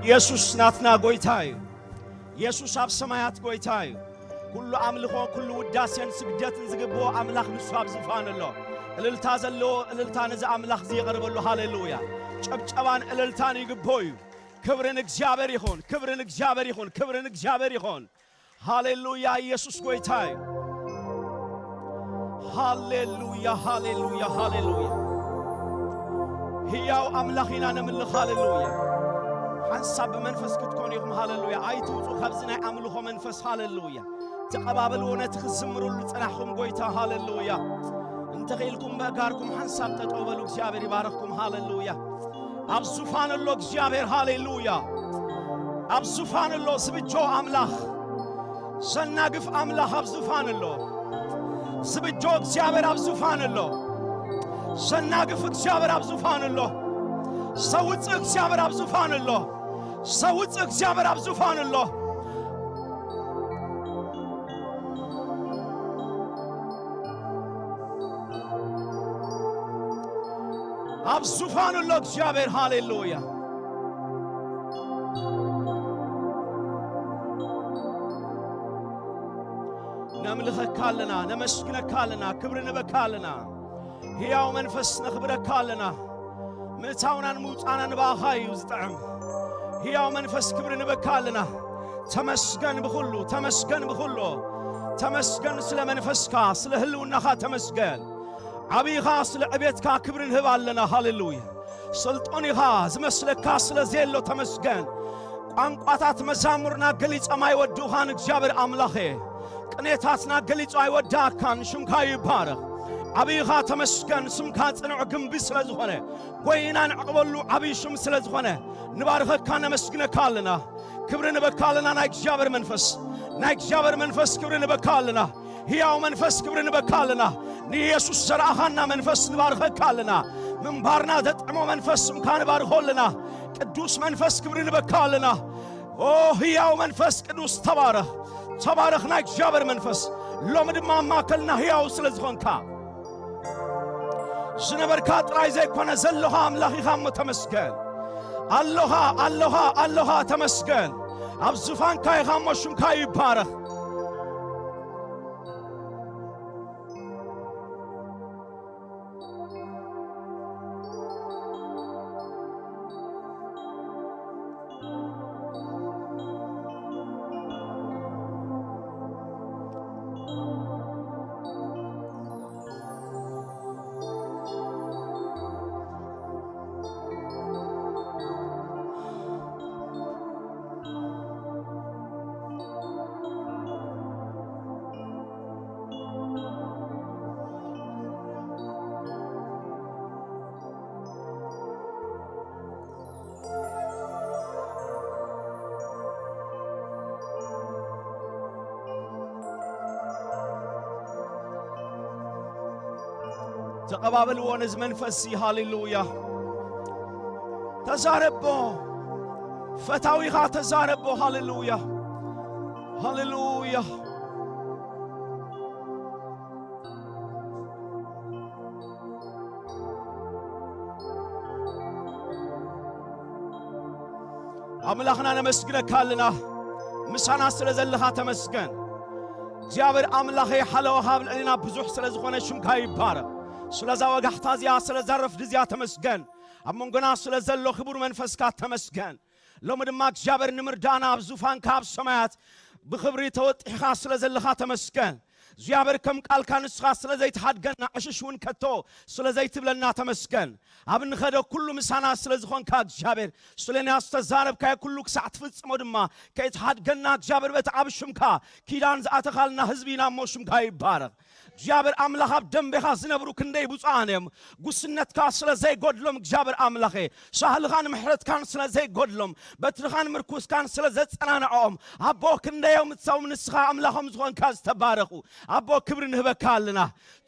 ኢየሱስ ናትና ጎይታ እዩ። ኢየሱስ ኣብ ሰማያት ጎይታ እዩ። ኩሉ ኣምልኾ፣ ኩሉ ውዳሴን ስግደትን ዝግብኦ ኣምላኽ ንሱ ኣብ ዝፋን ኣሎ። እልልታ ዘለዎ እልልታ ነዚ ኣምላኽ እዚ የቐርበሉ። ሃሌሉያ! ጨብጨባን እልልታን ይግብኦ እዩ። ክብርን እግዚኣብሔር ይኹን፣ ክብርን እግዚኣብሔር ይኹን፣ ክብርን እግዚኣብሔር ይኹን። ሃሌሉያ! ኢየሱስ ጎይታ እዩ። ሃሌሉያ፣ ሃሌሉያ፣ ሃሌሉያ። ህያው ኣምላኽ ኢና ነምልኽ። ሃሌሉያ። ሓንሳብ ብመንፈስ ክትኮኑ ኢኹም። ሃሌሉያ። ኣይትውጹ ካብዚ ናይ ኣምልኾ መንፈስ። ሃሌሉያ። ተቐባበልዎ ነቲ ክትዝምሩሉ ዝጸናሕኩም ጎይታ። ሃሌሉያ። እንተኽኢልኩም በእጋርኩም ሓንሳብ ጠጠው በሉ። እግዚኣብሔር ይባርኽኩም። ሃሌሉያ። ኣብ ዙፋን ኣሎ እግዚኣብሔር። ሃሌሉያ። ኣብ ዙፋን ኣሎ ዝብጆ ኣምላኽ። ዘናግፍ ኣምላኽ ኣብ ዙፋን ኣሎ። ዝብጆ እግዚኣብሔር ኣብ ዙፋን ኣሎ። ዘናግፍ እግዚኣብሔር ኣብ ዙፋን ኣሎ። ዘውፅእ እግዚኣብሔር ኣብ ዙፋን ኣሎ። ዘውፅእ እግዚኣብሔር ኣብ ዙፋን ኣሎ። ኣብ ዙፋን ኣሎ እግዚኣብሔር። ሃሌሉያ። ነምልኸካ ኣለና፣ ነመስግነካ ኣለና፣ ክብሪ ንበካ ኣለና። ህያው መንፈስ ነኽብረካ ኣለና። ምእታውናን ምውፃናን ብኣኻ እዩ ዝጥዕም። ህያው መንፈስ ክብሪ ንበካ ኣለና። ተመስገን ብኹሉ፣ ተመስገን ብኹሉ። ተመስገን ስለ መንፈስካ፣ ስለ ህልውናኻ ተመስገን። ዓብይኻ ስለ ዕቤትካ ክብሪ ንህብ ኣለና። ሃሌሉያ። ስልጡን ኢኻ፣ ዝመስለካ ስለ ዘየሎ ተመስገን። ቋንቋታት መዛሙርና ገሊጾም ኣይወድኡኻን እግዚኣብሔር ኣምላኸ። ቅኔታትና ገሊጹ ኣይወዳእካን፣ ሽምካ ይባረኽ። ዓብይኻ ተመስገን፣ ስምካ ጽኑዕ ግንቢ ስለ ዝኾነ፣ ጎይና ንዕቕበሉ ዓብይ ሽም ስለ ዝኾነ፣ ንባርኸካ ነመስግነካ ኣለና። ክብሪ ንበካ ኣለና ናይ እግዚኣብሔር መንፈስ፣ ናይ እግዚኣብሔር መንፈስ ክብሪ ንበካ ኣለና። ህያው መንፈስ ክብሪ ንበካ ኣለና። ንኢየሱስ ዘርኣኻና መንፈስ ንባርኸካ ኣለና። ምንባርና ዘጥዕሞ መንፈስ ስምካ ንባርኾ ኣለና። ቅዱስ መንፈስ ክብሪ ንበካ ኣለና። ኦ ህያው መንፈስ ቅዱስ ተባረኽ፣ ተባረኽ ናይ እግዚኣብሔር መንፈስ። ሎሚ ድማ ኣብ ማእከልና ህያው ስለ ዝኾንካ፣ ዝነበርካ ጥራይ ዘይኮነ ዘሎኻ ኣምላኽ ኢኻ እሞ ተመስገን። ኣሎኻ፣ ኣሎኻ፣ ኣሎኻ ተመስገን። ኣብ ዙፋንካ ኢኻ እሞ ሽምካ ይባረኽ። ተቐባበልዎ ነዚ መንፈስ እዚ። ሃሌሉያ። ተዛረቦ፣ ፈታዊኻ ተዛረቦ። ሃሌሉያ፣ ሃሌሉያ። ኣምላኽና ነመስግነካ ኣለና። ምሳና ስለ ዘለኻ ተመስገን። እግዚኣብሔር ኣምላኸይ፣ ሓለዋኻ ኣብ ልዕሊና ብዙሕ ስለ ዝኾነ ሽምካ ይባረኽ። ስለዛ ወጋሕታ እዚኣ፣ ስለዛ ረፍዲ እዚኣ ተመስገን። ኣብ መንጎና ስለ ዘሎ ክቡር መንፈስካ ተመስገን። ሎሚ ድማ እግዚኣብሔር ንምርዳእና ኣብ ዙፋንካ ኣብ ሰማያት ብኽብሪ ተወጢሕኻ ስለ ዘለኻ ተመስገን። እግዚኣብሔር ከም ቃልካ ንስኻ ስለ ዘይትሓድገና ዕሽሽ እውን ከቶ ስለ ዘይትብለና ተመስገን። ኣብ ንኸዶ ኩሉ ምሳና ስለ ዝኾንካ እግዚኣብሔር፣ ስለ ናይ ዝተዛረብካዮ ኩሉ ክሳዕ ትፍጽሞ ድማ ከይትሓድገና እግዚኣብሔር በቲ ዓቢ ሽምካ ኪዳን ዝኣተኻልና ህዝቢ ኢና እሞ ሽምካ ይባረኽ። እግዚኣብሔር ኣምላኽ ኣብ ደንቤኻ ዝነብሩ ክንደይ ብፁዓን እዮም። ጉስነትካ ስለ ዘይጎድሎም እግዚኣብሔር ኣምላኸ፣ ሳህልኻን ምሕረትካን ስለ ዘይጎድሎም፣ በትርኻን ምርኩስካን ስለ ዘጸናንዖም፣ ኣቦ ክንደዮም እቶም ንስኻ ኣምላኾም ዝኾንካ ዝተባረኹ። ኣቦ ክብሪ ንህበካ ኣለና።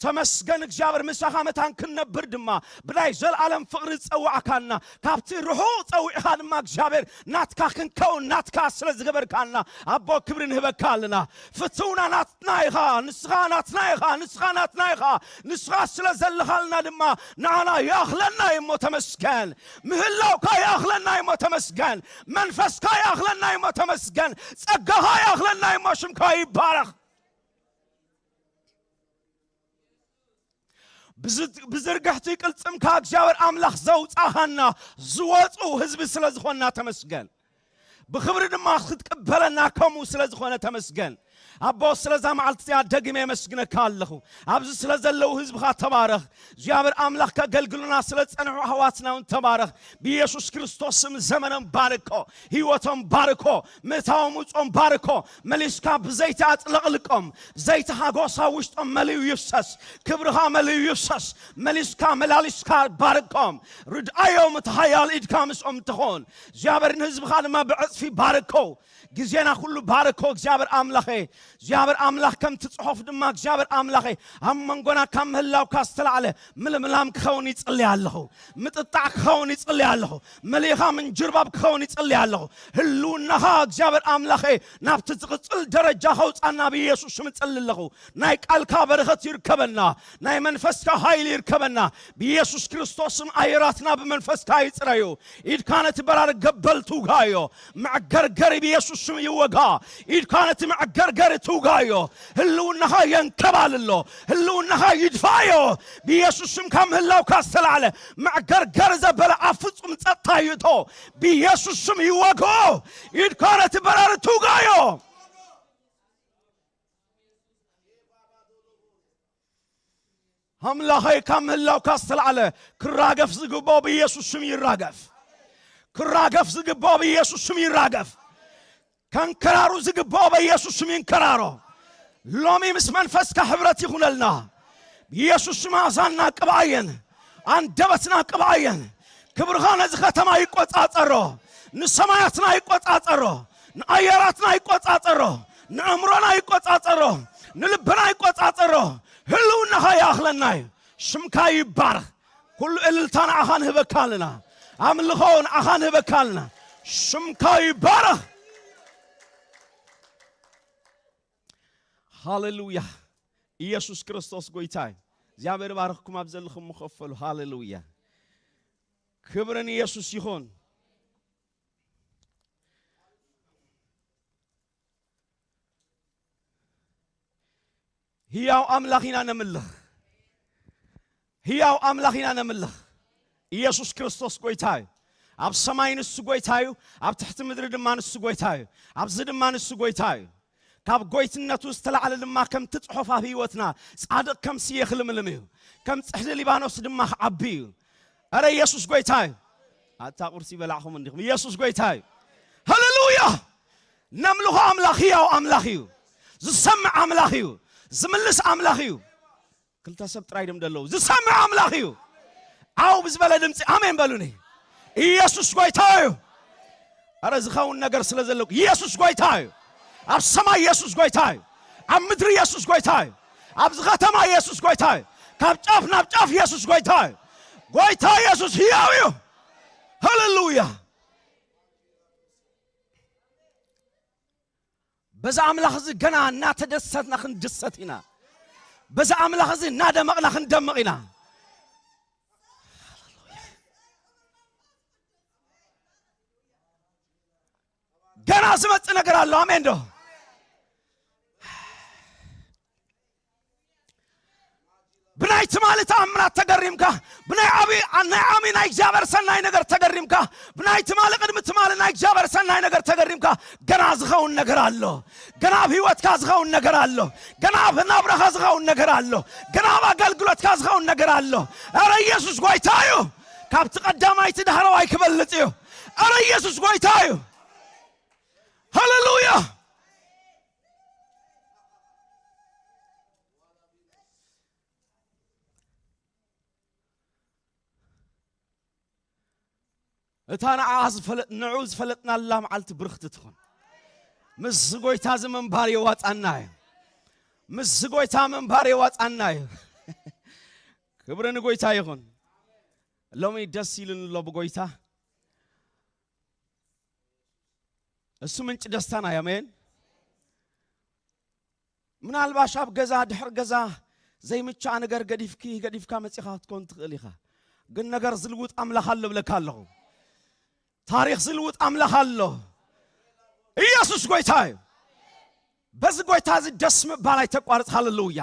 ተመስገን እግዚኣብሔር፣ ምሳኻ መታን ክንነብር ድማ ብናይ ዘለኣለም ፍቕሪ ዝጸዋዕካና፣ ካብቲ ርሑቕ ጸዊዕኻ ድማ እግዚኣብሔር ናትካ ክንከውን ናትካ ስለ ዝገበርካና ኣቦ ክብሪ ንህበካ ኣለና። ፍትውና ናትና ኢኻ፣ ንስኻ ናትና ኢኻ፣ ንስኻ ናትና ኢኻ። ንስኻ ስለ ዘለኻልና ድማ ንዓና ይኣኽለና እዩ እሞ ተመስገን። ምህላውካ ይኣኽለና እዩ እሞ ተመስገን። መንፈስካ ይኣኽለና እዩ እሞ ተመስገን። ጸጋኻ ይኣኽለና እዩ እሞ ሽምካ ይባረኽ። ብዝ-፣ ብዝርግሕቲ ቅልጽምካ እግዚኣብሔር ኣምላኽ ዘውጻኻና ዝወጹ ህዝቢ ስለ ዝኾንና ተመስገን። ብኽብሪ ድማ ክትቅበለና ከምኡ ስለ ዝኾነ ተመስገን። ኣቦ ስለዛ መዓልቲ እዚኣ ደግመ የመስግነካ ኣለኹ። ኣብዚ ስለ ዘለዉ ህዝብኻ ተባረኽ። እግዚኣብሔር ኣምላኽ ከገልግሉና ስለ ጸንሑ ኣሕዋትና እውን ተባረኽ። ብኢየሱስ ክርስቶስ ስም ዘመኖም ባርኮ፣ ህይወቶም ባርኮ፣ ምእታዎም ውጾም ባርኮ። መሊስካ ብዘይቲ ኣጥለቕልቆም። ዘይቲ ሓጎሳ ውሽጦም መሊኡ ይፍሰስ። ክብርኻ መሊኡ ይፍሰስ። መሊስካ መላሊስካ ባርኮም። ርድኣዮም፣ እቲ ሓያል ኢድካ ምስኦም ትኾን። እግዚኣብሔር ንህዝብኻ ድማ ብዕጽፊ ባርኮ። ግዜና ኩሉ ባርኮ እግዚኣብሔር ኣምላኸ። እግዚኣብሔር ኣምላኽ ከምቲ ጽሑፍ ድማ እግዚኣብሔር ኣምላኸ ኣብ መንጎና ካብ ምህላውካ ዝተላዕለ ምልምላም ክኸውን ይጽሊ ኣለኹ። ምጥጣዕ ክኸውን ይጽሊ ኣለኹ። መሊኻ ምንጅርባብ ክኸውን ይጽሊ ኣለኹ። ህልውናኻ እግዚኣብሔር ኣምላኸ ናብቲ ዝቕጽል ደረጃ ከውጻና ብኢየሱስ ሽም እጽሊ ኣለኹ። ናይ ቃልካ በረኸት ይርከበና። ናይ መንፈስካ ሓይሊ ይርከበና። ብኢየሱስ ክርስቶስም ኣየራትና ብመንፈስካ ይጽረዩ። ኢድካ ነቲ በራሪ ገበል ትውጋዮ። መዕገርገሪ ብኢየሱስ ሽም ይወጋ። ኢድካ ነቲ መዕገርገሪ ትውጋዮ። ህልውናኻ የንከባልሎ። ህልውናኻ ይድፋዮ። ብኢየሱስ ሽም ካብ ምህላውካ ዝተላዕለ መዕገርገሪ ዘበለ ኣብ ፍጹም ጸጥታ ይእቶ። ብኢየሱስ ሽም ይወግኦ። ኢድካ ነቲ በራሪ ትውጋዮ። ኣምላኸይ ካብ ምህላውካ ዝተላዕለ ክራገፍ ዝግብኦ ብኢየሱስ ሽም ይራገፍ። ክራገፍ ዝግብኦ ብኢየሱስ ሽም ይራገፍ። ከንከራሩ ዝግብኦ ብኢየሱስ ሽም ይንከራሮ። ሎሚ ምስ መንፈስካ ሕብረት ይኹነልና። ብኢየሱስ ሽም ኣእዛንና ቅብኣየን፣ ኣንደበትና ቅብኣየን። ክብርኻ ነዚ ከተማ ይቆጻጸሮ፣ ንሰማያትና ይቆጻጸሮ፣ ንኣየራትና ይቆጻጸሮ፣ ንኣእምሮና ይቆጻጸሮ፣ ንልብና ይቆጻጸሮ። ህልውናኻ ይኣኽለና እዩ። ሽምካ ይባረኽ። ኩሉ እልልታ ንዓኻ ንህበካ ኣለና። ኣምልኾ ንዓኻ ንህበካ ኣለና። ሽምካ ይባረኽ። ሃሌሉያ። ኢየሱስ ክርስቶስ ጎይታ እዩ። እግዚኣብሔር ባርኽኩም ኣብ ዘለኹም ምኸፈሉ። ሃሌሉያ። ክብሪ ንኢየሱስ ይኹን። ህያው ኣምላኽ ኢና ነምልኽ። ህያው ኣምላኽ ኢና ነምልኽ። ኢየሱስ ክርስቶስ ጎይታ እዩ። ኣብ ሰማይ ንሱ ጎይታ እዩ፣ ኣብ ትሕቲ ምድሪ ድማ ንሱ ጎይታ እዩ። ኣብዚ ድማ ንሱ ጎይታ እዩ። ካብ ጎይትነቱ ዝተላዕለ ድማ ከምቲ ጽሑፍ ኣብ ህይወትና ጻድቕ ከም ስየ ክልምልም እዩ፣ ከም ጽሕዲ ሊባኖስ ድማ ክዓቢ እዩ። ኣረ ኢየሱስ ጎይታ እዩ። ኣታ ቁርሲ በላዕኹም እንዲኹም። ኢየሱስ ጎይታ እዩ። ሃሌሉያ። ነምልኾ ኣምላኽ ህያው ኣምላኽ እዩ። ዝሰምዕ ኣምላኽ እዩ። ዝምልስ ኣምላኽ እዩ። ክልተ ሰብ ጥራይ ድም ደለዉ። ዝሰምዕ ኣምላኽ እዩ። ዓው ብዝበለ ድምፂ ኣሜን በሉኒ። ኢየሱስ ጎይታ እዩ። ኣረ ዝኸውን ነገር ስለ ዘለኩ ኢየሱስ ጎይታ እዩ። ኣብ ሰማይ ኢየሱስ ጎይታ እዩ። ኣብ ምድሪ ኢየሱስ ጎይታ እዩ። ኣብዚ ከተማ ኢየሱስ ጎይታ እዩ። ካብ ጫፍ ናብ ጫፍ ኢየሱስ ጎይታ እዩ። ጎይታ ኢየሱስ ህያው እዩ። ሃሌሉያ። በዛ ኣምላኽ እዚ ገና እናተደሰትና ክንድሰት ኢና። በዛ ኣምላኽ እዚ እናደመቕና ክንደምቕ ኢና። ገና ዝመጽእ ነገር ኣሎ። ኣሜን ዶ? ብናይ ትማሊ ተኣምራት ተገሪምካ፣ ብናይ ዓቢ-፣ ናይ ዓሚ ናይ እግዚኣብሔር ሰናይ ነገር ተገሪምካ፣ ብናይ ትማሊ ቅድሚ ትማሊ ናይ እግዚኣብሔር ሰናይ ነገር ተገሪምካ፣ ገና ዝኸውን ነገር ኣሎ። ገና ኣብ ህይወትካ ዝኸውን ነገር ኣሎ። ገና ኣብ ናብራኻ ዝኸውን ነገር ኣሎ። ገና ኣብ ኣገልግሎትካ ዝኸውን ነገር ኣሎ። ኣረ ኢየሱስ ጎይታ እዩ። ካብቲ ቀዳማይቲ ዳሕረዋይ ክበልጽ እዩ። ኣረ ኢየሱስ ጎይታ እዩ። ሃሌሉያ። እታ ንዓ ዝፈለጥ-፣ ንዑ ዝፈለጥናላ መዓልቲ ብርኽቲ ትኹን። ምስ ጎይታ እዚ ምንባር የዋጻና እዩ። ምስ ጎይታ ምንባር የዋጻና እዩ። ክብሪ ንጎይታ ይኹን። ሎሚ ደስ ኢሉን ኣሎ ብጎይታ። እሱ ምንጭ ደስታና እዩ። ኣሜን። ምናልባሽ ኣብ ገዛ፣ ድሕር ገዛ ዘይምቻ ነገር ገዲፍኪ፣ ገዲፍካ መጺኻ ክትኮን ትኽእል ኢኻ። ግን ነገር ዝልውጥ ኣምላኽ ኣሎ ብለካ ኣለኹ። ታሪኽ ዝልውጥ ኣምላኽ ኣሎ። ኢየሱስ ጎይታ እዩ። በዚ ጎይታ እዚ ደስ ምባል ኣይተቋርጽ። ሃሌሉያ።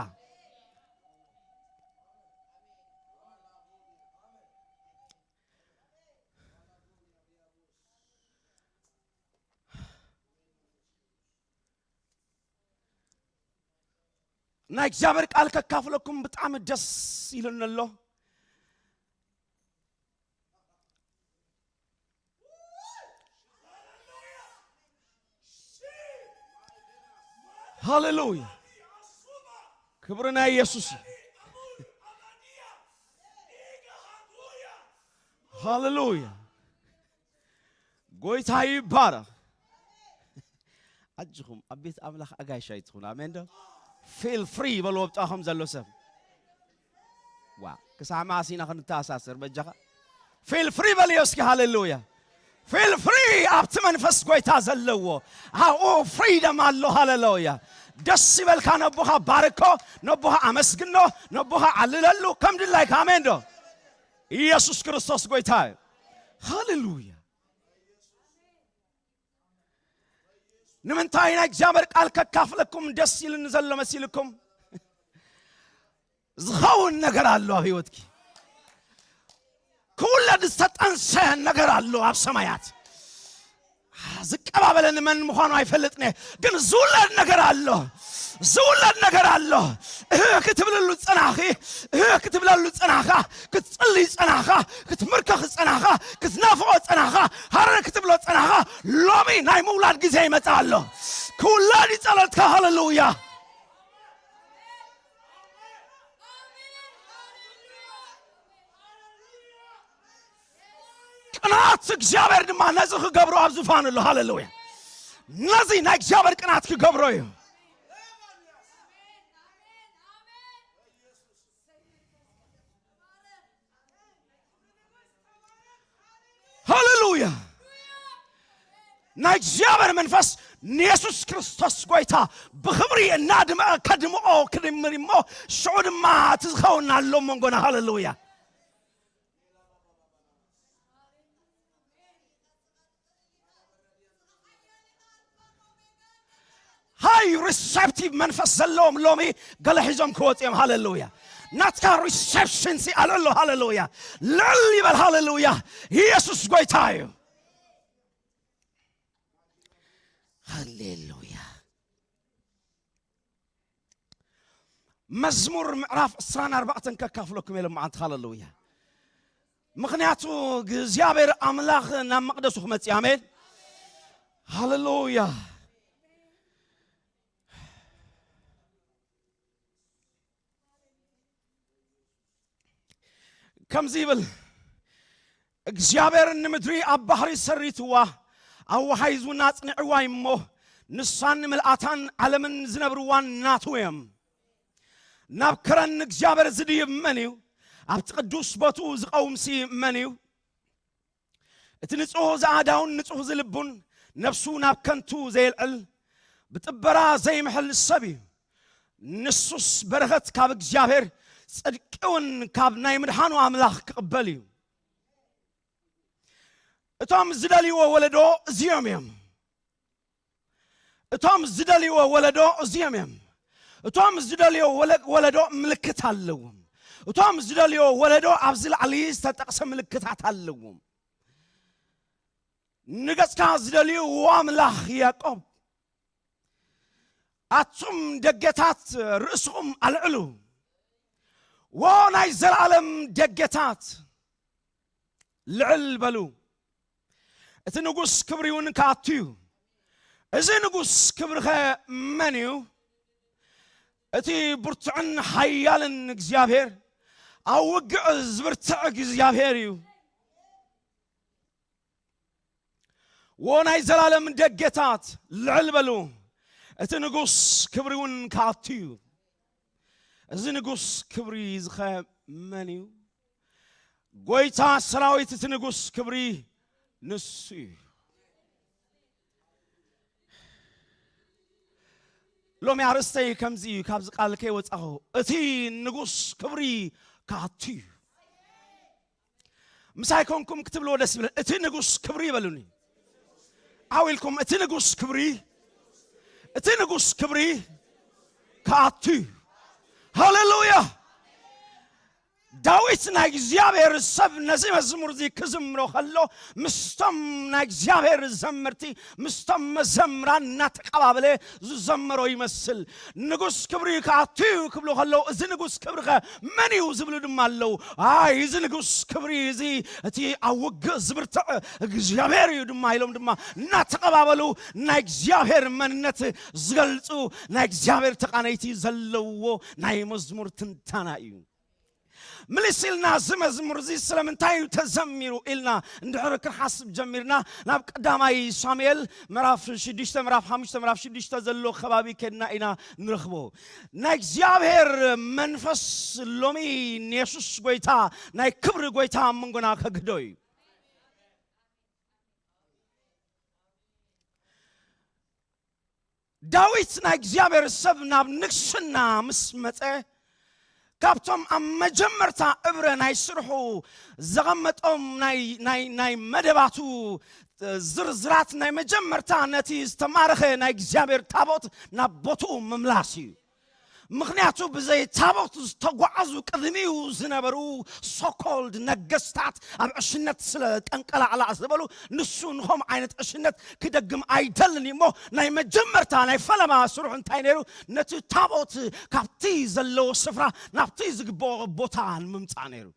ናይ እግዚኣብሔር ቃል ከካፍለኩም ብጣዕሚ ደስ ኢሉኒ ኣሎ። ሃሌሉያ። ክብሪ ናይ ኢየሱስ እዩ። ሃሌሉያ። ጎይታ ይባረኽ። ኣጅኹም ኣብ ቤት ኣምላኽ ኣጋይሽ ኣይትኹኑ። ኣሜን ዶ? ፊል ፍሪ በልዎ ብጣኹም ዘሎ ሰብ። ዋ፣ ክሳዕ መዓስ ኢና ክንተኣሳሰር በጃኻ? ፊል ፍሪ በልዮ እስኪ። ሃሌሉያ። ፊል ፍሪ። ኣብቲ መንፈስ ጎይታ ዘለዎ ኣብኡ ፍሪደም ኣሎ። ሃሌሉያ። ደስ ይበልካ። ነቦኻ ባርኮ፣ ነቦኻ ኣመስግኖ፣ ነቦኻ ዓልለሉ ከም ድላይካ። ኣሜን ዶ? ኢየሱስ ክርስቶስ ጎይታ እዩ። ሃሌሉያ። ንምንታይ ናይ እግዚኣብሔር ቃል ከካፍለኩም ደስ ኢሉኒ ዘሎ መሲልኩም? ዝኸውን ነገር ኣሎ ኣብ ህይወትኪ። ክውለድ ዝተጠንሰ ነገር ኣሎ ኣብ ሰማያት። ዝቀባበለኒ መን ምዃኑ ኣይፈልጥን እየ፣ ግን ዝውለድ ነገር ኣሎ። ዝውለድ ነገር ኣሎ። እህ ክትብልሉ ጸናኺ፣ እህ ክትብለሉ ጸናኻ፣ ክትጽልይ ጸናኻ፣ ክትምርከኽ ጸናኻ፣ ክትናፍቖ ጸናኻ፣ ሃረር ክትብሎ ጸናኻ። ሎሚ ናይ ምውላድ ግዜ ይመጽእ ኣሎ። ክውለድ እዩ ጸሎትካ። ሃሌሉያ። ቅንዓት እግዚኣብሔር ድማ ነዚ ክገብሮ ኣብ ዙፋን ኣሎ። ሃሌሉያ። ነዚ ናይ እግዚኣብሔር ቅንዓት ክገብሮ እዩ። ሃሌሉያ። ናይ እግዚኣብሔር መንፈስ ንየሱስ ክርስቶስ ጎይታ ብኽብሪ እናድምዐ ከድምዖ ክድምር እሞ፣ ሽዑ ድማ እቲ ዝኸውን ኣሎ መንጎና። ሃሌሉያ። ሃይ ሪሰፕቲቭ መንፈስ ዘለዎም ሎሚ ገለ ሒዞም ክወፁ እዮም። ሃሌሉያ። ናትካ ሪሰፕሽን ሲ ኣሎ። ሃሌሉያ። ልዕል ይበል። ሃሌሉያ። ኢየሱስ ጎይታ እዩ። ሃሌሉያ። መዝሙር ምዕራፍ ዕስራን ኣርባዕተን ከካፍለኩም እየ ሎማዓንቲ። ሃሌሉያ። ምኽንያቱ እግዚኣብሔር ኣምላኽ ናብ መቕደሱ ክመጽእ። ኣሜን። ሃሌሉያ። ከምዚ ይብል፣ እግዚኣብሔር ንምድሪ ኣብ ባሕሪ ሰሪትዋ፣ ኣብ ወሓይዝ እውን ኣጽኒዕዋ እዩ እሞ፣ ንሳን ምልኣታን ዓለምን ዝነብርዋን ናቱ እዮም። ናብ ከረን እግዚኣብሔር ዝድይብ መን እዩ? ኣብቲ ቅዱስ ቦትኡ ዝቐውምሲ መን እዩ? እቲ ንጹህ ዝኣዳውን ንጹህ ዝልቡን ነፍሱ ናብ ከንቱ ዘየልዕል፣ ብጥበራ ዘይምሕል ሰብ እዩ። ንሱስ በረኸት ካብ እግዚኣብሔር፣ ጽድቂ እውን ካብ ናይ ምድሓኑ ኣምላኽ ክቕበል እዩ። እቶም ዝደልይዎ ወለዶ እዚኦም እዮም። እቶም ዝደልይዎ ወለዶ እዚኦም እዮም። እቶም ዝደልዮ ወለ-፣ ወለዶ ምልክት ኣለዎም። እቶም ዝደልዮ ወለዶ ኣብዚ ላዕሊ ዝተጠቕሰ ምልክታት ኣለዎም። ንገጽካ ዝደልዩ ኣምላኽ ያዕቆብ፣ ኣቱም ደገታት ርእስኹም ኣልዕሉ። ዎ ናይ ዘለዓለም ደገታት ልዕል በሉ። እቲ ንጉስ ክብሪ እውን ክኣቱ እዩ። እዚ ንጉስ ክብሪኸ መን እዩ? እቲ ብርቱዕን ሓያልን እግዚኣብሔር፣ ኣብ ውግእ ዝብርትዕ እግዚኣብሔር እዩ። ዎ ናይ ዘላለም ደገታት ልዕል በሉ። እቲ ንጉስ ክብሪ እውን ክኣቱ እዩ። እዚ ንጉስ ክብሪ ዝኸ መን እዩ? ጎይታ ሰራዊት እቲ ንጉስ ክብሪ ንሱ እዩ። ሎሚ ኣርእስተይ ከምዚ እዩ፣ ካብዚ ቃል ከይወጻኹ፣ እቲ ንጉስ ክብሪ ክኣቱ እዩ። ምሳይ ኮንኩም ክትብልዎ ደስ ይብለኒ። እቲ ንጉስ ክብሪ ይበሉኒ። ዓው ኢልኩም፣ እቲ ንጉስ ክብሪ፣ እቲ ንጉስ ክብሪ ክኣቱ እዩ። ሃሌሉያ። ዳዊት ናይ እግዚኣብሔር ሰብ ነዚ መዝሙር እዚ ክዝምሮ ከሎ፣ ምስቶም ናይ እግዚኣብሔር ዘመርቲ፣ ምስቶም መዘምራን እናተቀባበለ ዝዘመሮ ይመስል። ንጉስ ክብሪ ክኣቱ እዩ ክብሉ ከለዉ፣ እዚ ንጉስ ክብሪ ኸ መን እዩ ዝብሉ ድማ ኣለዉ። ኣይ፣ እዚ ንጉስ ክብሪ እዚ እቲ ኣብ ውግእ ዝብርትዕ እግዚኣብሔር እዩ ድማ ኢሎም ድማ እናተቐባበሉ ናይ እግዚኣብሔር መንነት ዝገልጹ ናይ እግዚኣብሔር ተቓነይቲ ዘለውዎ ናይ መዝሙር ትንታና እዩ። ምልስ ኢልና እዚ መዝሙር እዚ ስለምንታይ እዩ ተዘሚሩ ኢልና እንድሕር ክንሓስብ ጀሚርና፣ ናብ ቀዳማይ ሳሙኤል ምዕራፍ ሽዱሽተ፣ ምዕራፍ ሓሙሽተ፣ ምዕራፍ ሽዱሽተ ዘሎ ከባቢ ከድና ኢና ንረኽቦ። ናይ እግዚኣብሔር መንፈስ ሎሚ ንየሱስ ጎይታ፣ ናይ ክብሪ ጎይታ ኣብ መንጎና ከግህዶ እዩ። ዳዊት ናይ እግዚኣብሔር ሰብ ናብ ንግስና ምስ መጸ፣ ካብቶም ኣብ መጀመርታ እብረ ናይ ስርሑ ዘቐመጦም ናይ፣ ናይ፣ ናይ መደባቱ ዝርዝራት፣ ናይ መጀመርታ ነቲ ዝተማረኸ ናይ እግዚኣብሔር ታቦት ናብ ቦትኡ ምምላስ እዩ። ምኽንያቱ ብዘይ ታቦት ዝተጓዓዙ ቅድሚኡ ዝነበሩ ሶኮልድ ነገስታት፣ ኣብ ዕሽነት ስለ ጠንቀላዕላዕ ዝበሉ፣ ንሱ ንኸም ዓይነት ዕሽነት ክደግም ኣይደልን እዩ። እሞ ናይ መጀመርታ ናይ ፈለማ ስርሑ እንታይ ነይሩ? ነቲ ታቦት ካብቲ ዘለዎ ስፍራ ናብቲ ዝግብኦ ቦታ ንምምጻእ ነይሩ።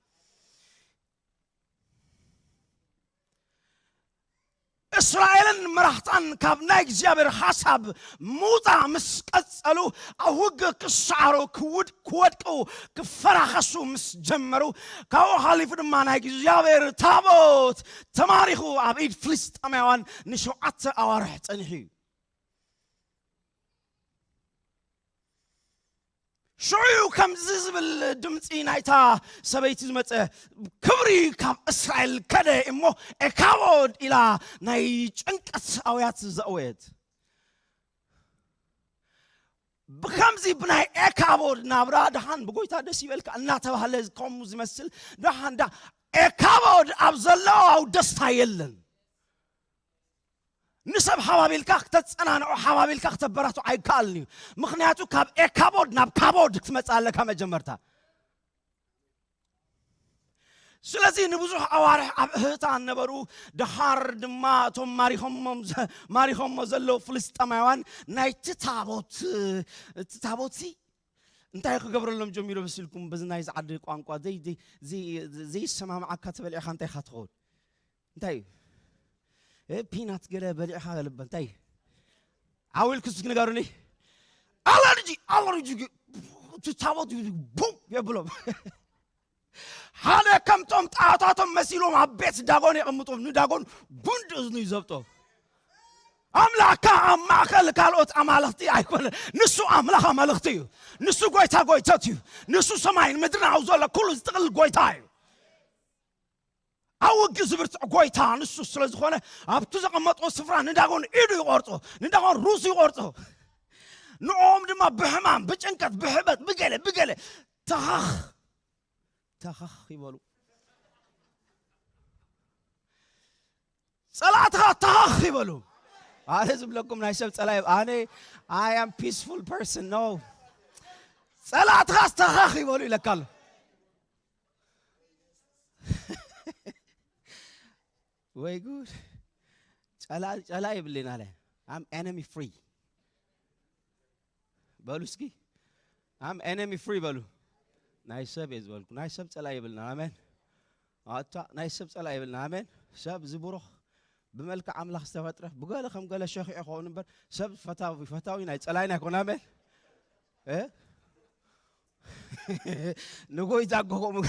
እስራኤልን መራሕታን ካብ ናይ እግዚኣብሔር ሓሳብ ምውፃእ ምስ ቀጸሉ፣ ኣብ ውግእ ክሰዓሩ፣ ክውድ-፣ ክወድቁ፣ ክፈራኸሱ ምስ ጀመሩ፣ ካብኡ ሓሊፉ ድማ ናይ እግዚኣብሔር ታቦት ተማሪኹ ኣብ ኢድ ፍልስጤማውያን ንሸውዓተ ኣዋርሕ ጸኒሑ እዩ። ሽዑ እዩ ከምዚ ዝብል ድምፂ ናይታ ሰበይቲ ዝመፀ፣ ክብሪ ካብ እስራኤል ከደ እሞ ኤካቦድ ኢላ ናይ ጭንቀት ኣውያት ዘእወየት። ብከምዚ ብናይ ኤካቦድ ናብራ ደሓን ብጎይታ ደስ ይበልካ እናተባህለ ከምኡ ዝመስል ደሓን ዳ ኤካቦድ ኣብ ዘለዎ ደስታ የለን። ንሰብ ሓባቢልካ ክተጸናንዖ፣ ሓባቢልካ ክተበራትዖ ኣይከኣልን እዩ። ምኽንያቱ ካብ ኤካቦድ ናብ ካቦድ ክትመጽእ ኣለካ መጀመርታ። ስለዚ ንብዙሕ ኣዋርሕ ኣብ እህታ ነበሩ። ደሓር ድማ እቶም ማሪኾሞም ዘ-፣ ማሪኾሞ ዘለዉ ፍልስጤማውያን ናይቲ ታቦት፣ እቲ ታቦትሲ እንታይ ክገብረሎም ጀሚሩ መሲልኩም? በዚ ናይዚ ዓዲ ቋንቋ ዘይ-፣ ዘይ-፣ ዘይ-፣ ዘይሰማምዓካ ተበሊዕኻ እንታይ ኢኻ ትኸውን? እንታይ እዩ? እ፣ ፒናት ገለ በሊዕኻ ልበ እንታይ እዩ? ዓው ኢልኩ እስኪ ንገሩኒ። ኣለርጂ፣ ኣለርጂ፣ እቲ ታቦት ቡም የብሎም። ሓደ ከምቶም ጣዖታቶም መሲሎም ኣብ ቤት ዳጎን የቐምጦም። ንዳጎን ጉንዲ እዝኑ ይዘብጦ። ኣምላኽካ ኣብ ማእከል ካልኦት ኣማልኽቲ ኣይኮነ። ንሱ ኣምላኽ ኣማልኽቲ እዩ። ንሱ ጎይታ ጎይቶት እዩ። ንሱ ሰማይን ምድርን ኣብ ዘሎ ኩሉ ዝጥቕል ጎይታ እዩ። ኣብ ውግእ ዝብርትዕ ጎይታ ንሱ ስለ ዝኾነ፣ ኣብቲ ዘቐመጦ ስፍራ ንዳጎን ኢዱ ይቖርጾ፣ ንዳጎን ሩሱ ይቖርጾ። ንኦም ድማ ብሕማም፣ ብጭንቀት፣ ብሕበት፣ ብገለ፣ ብገለ ተኸኽ፣ ተኸኽ ይበሉ። ጸላእትኻ ተኸኽ ይበሉ። ኣነ ዝብለኩም ናይ ሰብ ጸላይ፣ ኣነ፣ I am peaceful person, no። ጸላእትኻ ተኸኽ ይበሉ ኢለካ ኣሎ። ወይ ጉድ። ጸላ-፣ ጸላ ይብልን ኣለ። I'm enemy free። በሉ እስኪ። I'm enemy free በሉ። ናይ ሰብ እየ ዝበልኩ። ናይ ሰብ ጸላ ይብልና። ኣሜን። ኣታ ናይ ሰብ ጸላ ይብልና። ኣሜን። ሰብ ዝብሩኽ ብመልክዕ ኣምላኽ ዝተፈጥረ ብገለ ከም ገለ ሸኺዑ ይኸውን እምበር ሰብ ፈታዊ፣ ፈታዊ ናይ ጸላይና ኣይኮነ። ኣሜን። እ? ንጎይታ እኮ ከምኡ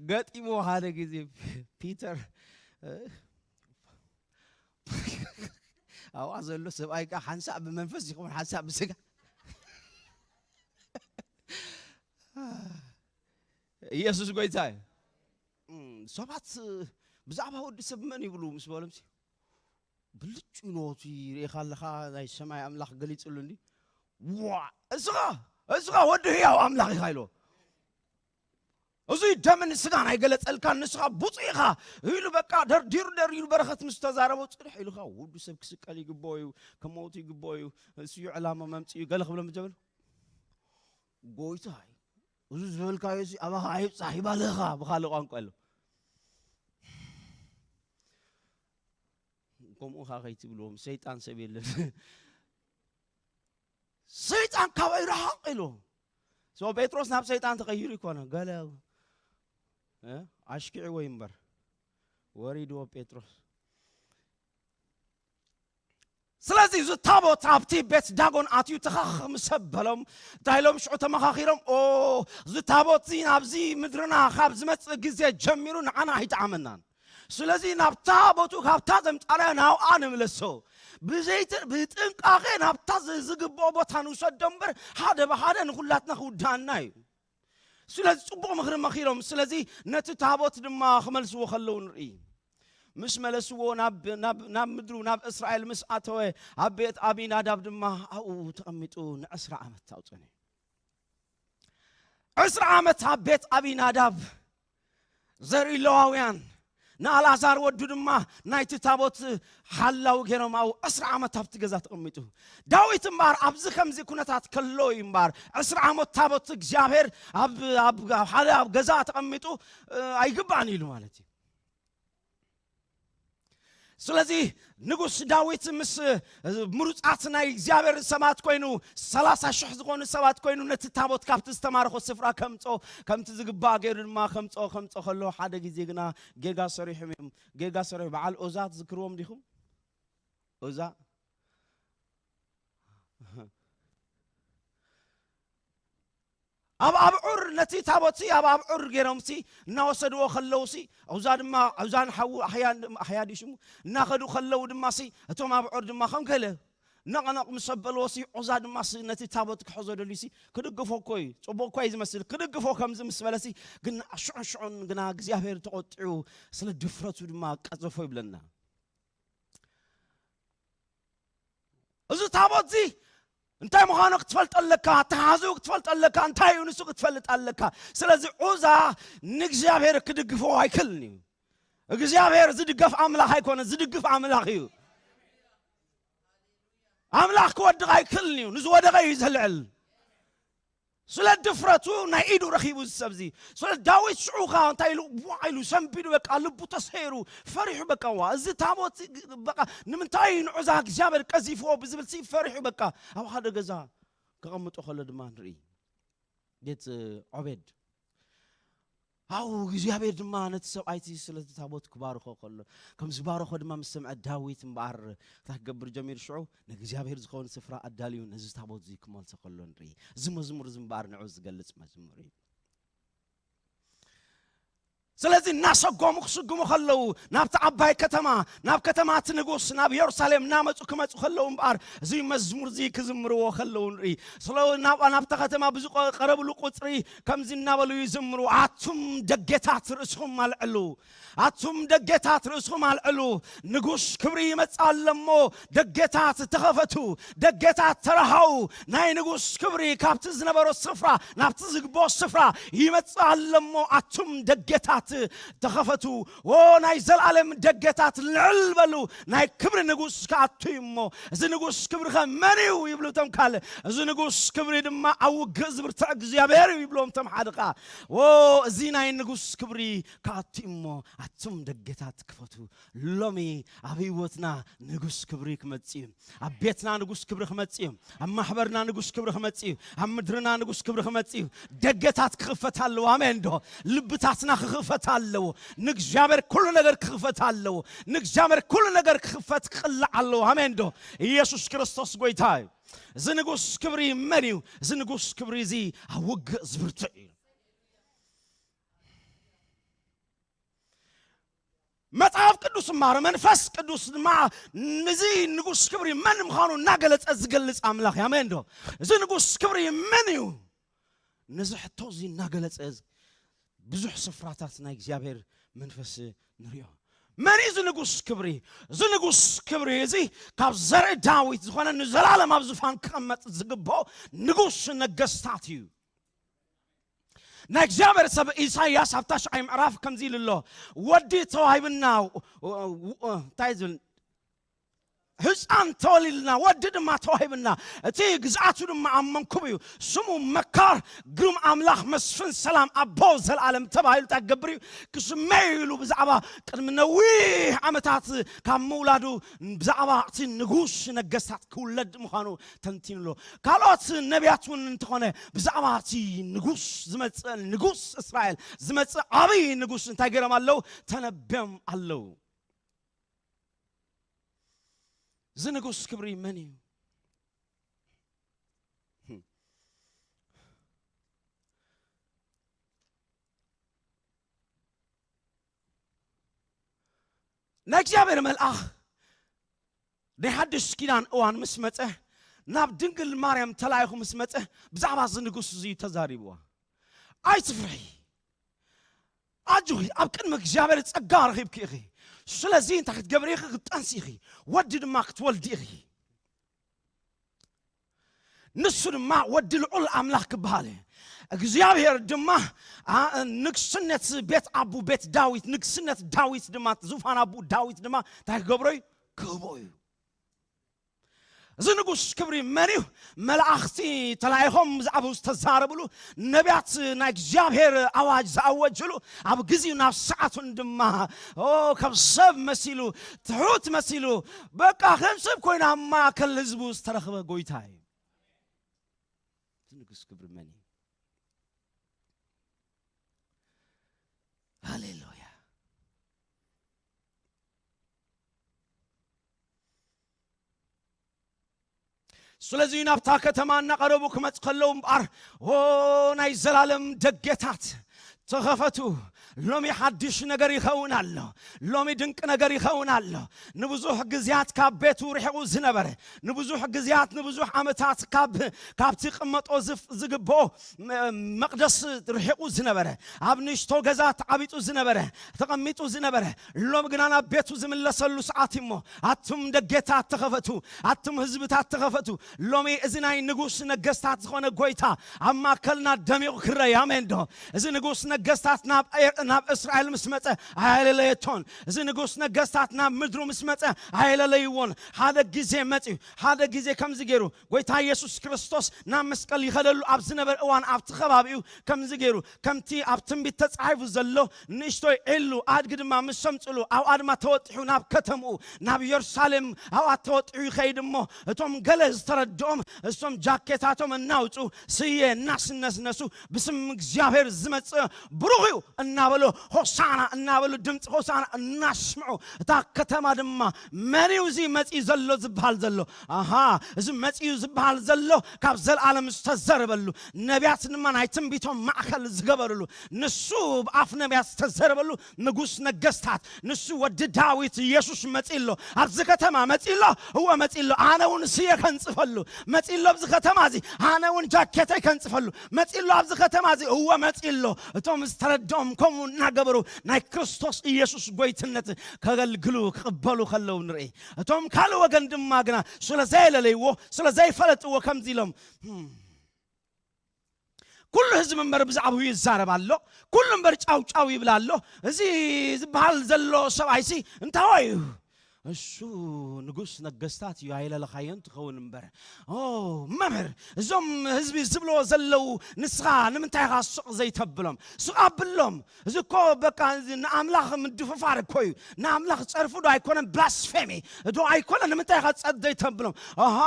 ገጢሞ ሓደ ግዜ ፒተር፣ እ? ኣብኣ ዘሎ ሰብኣይ ከኣ ሓንሳእ ብመንፈስ ይኸውን ሓንሳእ ብስጋ። ኢየሱስ ጎይታ እዩ። እም፣ ሰባት፣ እ፣ ብዛዕባ ወዲ ሰብ መን ይብሉ ምስ በሎም ሲ፣ ብልጭ ኢሉ እቲ ርኢኻ ኣለኻ ናይ ሰማይ ኣምላኽ ገሊጽሉ እንዲ። ዋ፣ እስኻ፣ እስኻ ወዲ ህያው ኣምላኽ ኢኻ ኢሎ። እዚ ደምን ስጋን ኣይገለጸልካን፣ ንስኻ ብፁዕ ኢኻ ኢሉ በቃ ደርዲሩ ደርዲሩ በረኸት ምስ ተዛረቦ ጽድሕ ኢሉኻ ወዲ ሰብ ክስቀል ይግብኦ እዩ፣ ክመውት ይግብኦ እዩ፣ እሱ እዩ ዕላማ መምጽኡ ገለ ክብሎም ጀበሉ። ጎይታይ፣ እዚ ዝበልካዮ እዚ ኣባኻ ኣይብጻሕ ይባልኻ ብኻልእ ቋንቋ ኣሎ። ከምኡ ኻ ከይትብልዎም፣ ሰይጣን ሰብ የለን። ሰይጣን ካባይ ረሓቕ ኢሉ። ሶ ጴጥሮስ ናብ ሰይጣን ተቐይሩ ይኮነ። ገለ፣ እ፣ ኣሽኪዕዎ እዩ እምበር። ወሪድዎ ጴጥሮስ። ስለዚ እዚ ታቦት ኣብቲ ቤት ዳጎን ኣትዩ ተኻኽ ምስ ኣበሎም፣ እንታይ ኢሎም ሽዑ ተመኻኺሮም? ኦ፣ እዚ ታቦት እዚ ናብዚ ምድርና ካብ ዝመጽእ ግዜ ጀሚሩ ንዓና ኣይጠዓመናን። ስለዚ ናብታ ቦቱ ካብታ ዘምጻና ናብኣ ንምለሶ። ብዘይት-፣ ብጥንቃቄ ናብታ ዝ-፣ ዝግብኦ ቦታ ንውሰዶ እምበር፣ ሓደ ብሓደ ንኹላትና ክውዳእና እዩ። ስለዚ ጽቡቕ ምኽሪ መኺሮም። ስለዚ ነቲ ታቦት ድማ ክመልስዎ ከለዉ ንርኢ። ምስ መለስዎ ናብ፣ ናብ፣ ናብ ምድሩ፣ ናብ እስራኤል ምስ ኣተወ፣ ኣብ ቤት ኣቢናዳብ ድማ ኣብኡ ተቐሚጡ ንዕስራ ዓመት ኣብኡ ጸኒሑ። ዕስራ ዓመት ኣብ ቤት ኣቢናዳብ ዘርኢ ለዋውያን፣ ንኣልኣዛር ወዱ ድማ ናይቲ ታቦት ሓላው ገይሮም ኣብኡ ዕስራ ዓመት ኣብቲ ገዛ ተቐሚጡ። ዳዊት እምበኣር ኣብዚ ከምዚ ኩነታት ከሎ እዩ እምበኣር ዕስራ ዓመት ታቦት እግዚኣብሔር ኣብ፣ ኣብ፣ ኣብ ሓደ ኣብ ገዛ ተቐሚጡ፣ እ፣ ኣይግባእን ኢሉ ማለት እዩ። ስለዚ ንጉስ ዳዊት ምስ፣ እ፣ ምሩጻት ናይ እግዚኣብሔር ሰባት ኮይኑ፣ ሰላሳ ሽሕ ዝኾኑ ሰባት ኮይኑ ነቲ ታቦት ካብቲ ዝተማረኾ ስፍራ ከምጾ፣ ከምቲ ዝግባእ ገይሩ ድማ ከምጾ፣ ከምጾ ከሎ ሓደ ግዜ ግና ጌጋ ሰሪሖም እዮም። ጌጋ ሰሪሑ በዓል ኦዛ ትዝክርዎም ዲኹም? ኦዛ ኣብ ኣብዑር ነቲ ታቦትሲ ኣብ ኣብዑር ገይሮምሲ እናወሰድዎ ከለውሲ፣ ዑዛ ድማ፣ ዑዛን ሓዉ ኣሕያን፣ ኣሕያ ድዩ ሽሙ? እናኸዱ ከለዉ ድማሲ፣ እቶም ኣብዑር ድማ ከም ገለ ነቕነቕ ምስ ኣበልዎሲ፣ ዑዛ ድማሲ ነቲ ታቦት ክሕዞ ደልዩሲ፣ ክድግፎ እኮ እዩ፣ ጽቡቕ እኮ እዩ ዝመስል፣ ክድግፎ ከምዚ ምስ በለሲ፣ ግን ሽዑን ሽዑን ግና እግዚኣብሔር ተቖጢዑ፣ ስለ ድፍረቱ ድማ ቀዘፎ ይብለና። እዚ ታቦት እዚ እንታይ ምዃኑ ክትፈልጥ ኣለካ፣ ኣተሓሕዝኡ ክትፈልጥ ኣለካ፣ እንታይ እዩ ንሱ ክትፈልጥ ኣለካ። ስለዚ ዑዛ ንእግዚኣብሔር ክድግፎ ኣይክእልን እዩ። እግዚኣብሔር ዝድገፍ ኣምላኽ ኣይኮነ፣ ዝድግፍ ኣምላኽ እዩ። ኣምላኽ ክወድቕ ኣይክእልን እዩ፣ ንዝወደቐ እዩ ዘልዕል። ስለ ድፍረቱ ናይ ኢዱ ረኺቡ እዚ ሰብ እዚ። ስለ ዳዊት ሽዑ ኸዓ እንታይ ኢሉ? ዋዕ ኢሉ ሰንቢዱ፣ በቃ ልቡ ተሰይሩ፣ ፈሪሑ። በቃ ዋ፣ እዚ ታቦት በቃ ንምንታይ ንዑዛ እግዚኣብሔር ቀዚፍዎ ብዝብል ሲ ፈሪሑ። በቃ ኣብ ሓደ ገዛ ከቐምጦ ከሎ ድማ ንርኢ። ቤት ዖቤድ። ኣው እግዚኣብሔር ድማ ነቲ ሰብኣይቲ ስለቲ ታቦት ክባርኾ ከሎ፣ ከም ዝባረኾ ድማ ምስ ሰምዐ ዳዊት እምበኣር እንታይ ክገብር ጀሚሩ? ሽዑ ንእግዚኣብሔር ዝኸውን ስፍራ ኣዳልዩ ነዚ ታቦት እዚ ክመልሶ ከሎ ንርኢ። እዚ መዝሙር እዚ እምበኣር ንዑ ዝገልጽ መዝሙር እዩ። ስለዚ እናሰጎሙ ክስጉሙ ከለዉ ናብቲ ዓባይ ከተማ፣ ናብ ከተማ እቲ ንጉስ፣ ናብ የሩሳሌም እናመጹ ክመጹ ከለዉ እምበኣር እዚ መዝሙር እዚ ክዝምርዎ ከለዉ ንርኢ። ስለ ናብ-፣ ናብታ ከተማ ብዝቀረብሉ ቁጽሪ ከምዚ እናበሉ ይዝምሩ፣ ኣቱም ደጌታት ርእስኹም ኣልዕሉ፣ ኣቱም ደጌታት ርእስኹም ኣልዕሉ፣ ንጉስ ክብሪ ይመጽእ ኣሎ እሞ ደጌታት ተኸፈቱ፣ ደጌታት ተረሃው፣ ናይ ንጉስ ክብሪ ካብቲ ዝነበሮ ስፍራ ናብቲ ዝግብኦ ስፍራ ይመጽእ ኣሎ እሞ ኣቱም ደጌታት ተኸፈቱ፣ ዎ ናይ ዘላለም ደጌታት ልዕል በሉ፣ ናይ ክብሪ ንጉስ ክኣቱ እዩ እሞ። እዚ ንጉስ ክብሪ ኸ መን እዩ ይብሉ እቶም ካልእ። እዚ ንጉስ ክብሪ ድማ ኣብ ውግእ ዝብርትዕ እግዚኣብሔር እዩ ይብሎም እቶም ሓደ ኸዓ። ዎ እዚ ናይ ንጉስ ክብሪ ክኣቱ እዩ እሞ ኣቱም ደጌታት ክፈቱ። ሎሚ ኣብ ህይወትና ንጉስ ክብሪ ክመጽእ እዩ። ኣብ ቤትና ንጉስ ክብሪ ክመጽእ እዩ። ኣብ ማሕበርና ንጉስ ክብሪ ክመጽእ እዩ። ኣብ ምድርና ንጉስ ክብሪ ክመጽእ እዩ። ደገታት ክኽፈት ኣለዎ። ኣሜን ዶ? ልብታትና ክኽፈት ኣለዎ። ንእግዚኣብሔር ኩሉ ነገር ክኽፈት ኣለዎ። ንእግዚኣብሔር ኩሉ ነገር ክኽፈት ክቕላዕ ኣለዎ። ኣሜን ዶ? ኢየሱስ ክርስቶስ ጎይታ እዩ። እዚ ንጉስ ክብሪ መን እዩ? እዚ ንጉስ ክብሪ እዚ ኣብ ውግእ ዝብርትዕ እዩ። መጽሓፍ ቅዱስ እምበኣር መንፈስ ቅዱስ ድማ ነዚ ንጉስ ክብሪ መን ምዃኑ እናገለጸ ዝገልጽ ኣምላኽ እዩ። ኣሜን ዶ? እዚ ንጉስ ክብሪ መን እዩ? ነዚ ሕቶ እዚ እናገለጸ ብዙሕ ስፍራታት ናይ እግዚኣብሔር መንፈስ ንሪኦ። መን እዩ እዚ ንጉስ ክብሪ? እዚ ንጉስ ክብሪ እዚ ካብ ዘርኢ ዳዊት ዝኾነ ንዘላለም ኣብ ዙፋን ክቐመጥ ዝግብኦ ንጉስ ነገስታት እዩ። ናይ እግዚኣብሔር ሰብ ኢሳይያስ ኣብ ታሽዓይ ምዕራፍ ከምዚ ኢሉ ኣሎ። ወዲ ተዋሂብና፣ እንታይ ዝብል? ህፃን ተወሊልና፣ ወዲ ድማ ተዋሂብና፣ እቲ ግዝኣቱ ድማ ኣብ መንኩብ እዩ። ስሙ መካር፣ ግሩም ኣምላኽ፣ መስፍን ሰላም፣ ኣቦ ዘላለም ተባሂሉ እንታይ ክገብር እዩ? ክስመ ኢሉ ብዛዕባ ቅድሚ ነዊሕ ዓመታት ካብ ምውላዱ ብዛዕባ እቲ ንጉስ ነገስታት ክውለድ ምዃኑ ተንቲኑ ኣሎ። ካልኦት ነቢያት እውን እንተኾነ ብዛዕባ እቲ ንጉስ ዝመጽእ፣ ንጉስ እስራኤል ዝመጽእ ዓብዪ ንጉስ እንታይ ገይሮም ኣለዉ? ተነብዮም ኣለዉ። እዚ ንጉስ ክብሪ መን እዩ? ናይ እግዚኣብሔር መልኣኽ ናይ ሓድሽ ኪዳን እዋን ምስ መጸ፣ ናብ ድንግል ማርያም ተላኢኹ ምስ መጸ፣ ብዛዕባ እዚ ንጉስ እዚ ተዛሪብዋ። ኣይትፍርሒ፣ ኣጆኺ፣ ኣብ ቅድሚ እግዚኣብሔር ጸጋ ረኺብኪ ኢኺ። ስለዚ እንታይ ክትገብሪ ኢኺ? ክትጠንሲ ኢኺ፣ ወዲ ድማ ክትወልዲ ኢኺ። ንሱ ድማ ወዲ ልዑል ኣምላኽ ክበሃል እዩ። እግዚኣብሔር ድማ፣ ኣ፣ ንግስነት ቤት ኣቡ ቤት ዳዊት፣ ንግስነት ዳዊት ድማ፣ ዙፋን ኣቡ ዳዊት ድማ እንታይ ክገብሮ እዩ? ክህቦ እዩ። እዚ ንጉስ ክብሪ መን እዩ? መላእኽቲ ተላኢኾም ብዛዕባኡ ዝተዛረብሉ፣ ነቢያት ናይ እግዚኣብሔር ኣዋጅ ዝኣወጅሉ፣ ኣብ ግዜኡ ናብ ሰዓቱን ድማ፣ ኦ፣ ከም ሰብ መሲሉ፣ ትሑት መሲሉ፣ በቃ ከም ሰብ ኮይኑ ኣብ ማእከል ህዝቡ ዝተረኽበ ጎይታ እዩ። እዚ ንጉስ ክብሪ መን እዩ? ሃሌሉያ። ስለዚ ናብታ ከተማ እናቐረቡ ክመጽእ ከለዉ እምበኣር፣ ኦ፣ ናይ ዘላለም ደገታት ተኸፈቱ። ሎሚ ሓድሽ ነገር ይኸውን ኣሎ። ሎሚ ድንቅ ነገር ይኸውን ኣሎ። ንብዙሕ ግዜያት ካብ ቤቱ ርሒቑ ዝነበረ፣ ንብዙሕ ግዜያት፣ ንብዙሕ ዓመታት ካብ፣ ካብቲ ክቕመጦ ዝፍ-፣ ዝግብኦ መ-፣ መቕደስ ርሒቑ ዝነበረ፣ ኣብ ንእሽቶ ገዛ ተዓቢጡ ዝነበረ፣ ተቐሚጡ ዝነበረ፣ ሎሚ ግና ናብ ቤቱ ዝምለሰሉ ሰዓት እሞ፣ ኣቱም ደጌታት ተኸፈቱ፣ ኣቱም ህዝብታት ተኸፈቱ። ሎሚ እዚ ናይ ንጉስ ነገስታት ዝኾነ ጎይታ ኣብ ማእከልና ደሚቑ ክረይ። ኣሜን ዶ? እዚ ንጉስ ነገስታት ናብ ኤ-፣ ናብ እስራኤል ምስ መጸ ኣየለለየቶን። እዚ ንጉስ ነገስታት ናብ ምድሩ ምስ መጸ ኣየለለይዎን። ሓደ ግዜ መጽዩ፣ ሓደ ግዜ ከምዚ ገይሩ ጎይታ ኢየሱስ ክርስቶስ ናብ መስቀል ይኸደሉ ኣብ ዝነበረ እዋን ኣብቲ ከባቢኡ ከምዚ ገይሩ፣ ከምቲ ኣብ ትንቢት ተጻሒፉ ዘሎ፣ ንእሽቶይ ዒሉ ኣድጊ ድማ ምስ ሰምጽሉ ኣብኣ ድማ ተወጢሑ ናብ ከተምኡ ናብ ኢየሩሳሌም ኣብኣ ተወጢሑ ይኸይድ እሞ፣ እቶም ገለ ዝተረድኦም እሶም ጃኬታቶም እናውጹ ስየ እናስነስነሱ ብስም እግዚኣብሔር ዝመጽእ ብሩኽ እዩ እናበሉ ሆሳና እናበሉ ድምፂ ሆሳና እናስምዑ እታ ከተማ ድማ መን እዩ እዚ መፂኡ ዘሎ ዝበሃል ዘሎ? ኣሃ፣ እዚ መፂኡ ዝበሃል ዘሎ ካብ ዘላለም ዝተዘረበሉ ነቢያት ድማ ናይ ትንቢቶም ማእከል ዝገበርሉ ንሱ ብኣፍ ነቢያት ዝተዘረበሉ ንጉስ ነገስታት ንሱ ወዲ ዳዊት ኢየሱስ መፂ ኣሎ። ኣብዚ ከተማ መፂ ኣሎ። እወ መፂ ኣሎ። ኣነ እውን ስየ ከንፅፈሉ መፂ ኣሎ። ኣብዚ ከተማ እዚ ኣነ እውን ጃኬተይ ከንፅፈሉ መፂ ኣሎ። ኣብዚ ከተማ እዚ እወ መፂ ኣሎ። እቶም ዝተረድኦም ከምኡ እናገበሩ ናይ ክርስቶስ ኢየሱስ ጎይትነት ከገልግሉ ክቕበሉ ከለዉ ንርኢ። እቶም ካልእ ወገን ድማ ግና ስለ ዘየለለይዎ ስለ ዘይፈለጥዎ ከምዚ ኢሎም፣ "ህም፣ ኩሉ ህዝቢ እምበር ብዛዕባኡ ይዛረብ ኣሎ፣ ኩሉ እምበር ጫው ጫው ይብል ኣሎ። እዚ ዝበሃል ዘሎ ሰብኣይሲ እንታይ እዩ? እሱ ንጉስ ነገስታት እዩ፣ ኣይለለኻዮን ትኸውን እምበር። ኦ መምህር፣ እዞም ህዝቢ ዝብልዎ ዘለዉ ንስኻ ንምንታይ ኢኻ ስቕ ዘይተብሎም? ስቕ ኣብሎም። እዚ እኮ በቃ እዚ ንኣምላኽ ምድፍፋር እኮ እዩ። ንኣምላኽ ጸርፉ ዶ ኣይኮነን? ብላስፌሚ ዶ ኣይኮነን? ንምንታይ ኢኻ ጸጥ ዘይተብሎም? ኣሃ፣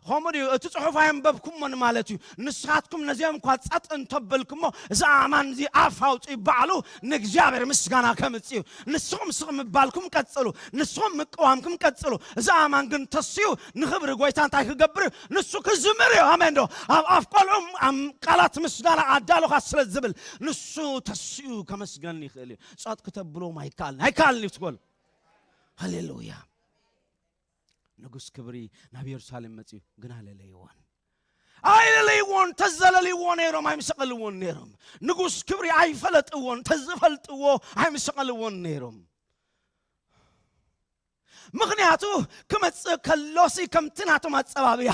ከምኡ ድዩ? እቲ ጽሑፍ ኣየንበብኩሞን ማለት እዩ። ንስኻትኩም ነዚኦም እኳ ጸጥ እንተበልኩሞ፣ እዚ ኣማን እዚ ኣፍ ኣውጺኡ ባዕሉ ንእግዚኣብሔር ምስጋና ከምጽእ እዩ። ንስኹም ስቕ ምባልኩም ቀጽሉ፣ ንስኹም ምቅዋምኩም ቀጽሉ። እዚ ኣማን ግን ተስዩ ንኽብሪ ጎይታ እንታይ ክገብር እዩ? ንሱ ክዝምር እዩ። ኣሜን ዶ? ኣብ ኣፍ ቆልዑ ኣብ ቃላት ምስጋና ኣዳሉኻ ስለ ዝብል ንሱ ተስዩ ከመስገን ይኽእል እዩ። ጸጥ ክተብሎም ኣይከኣልን፣ ኣይከኣልን እዩ ትበሉ። ሃሌሉያ። ንጉስ ክብሪ ናብ ኢየሩሳሌም መጺኡ ግን ኣለለይዎን። ኣይለለይዎን፣ ተዘለልዎ ነይሮም ኣይምሰቐልዎን ነይሮም። ንጉስ ክብሪ ኣይፈለጥዎን፣ ተዝፈልጥዎ ኣይምሰቐልዎን ነይሮም። ምኽንያቱ ክመጽእ ከሎሲ ከምቲ ናቶም ኣጸባብያ፣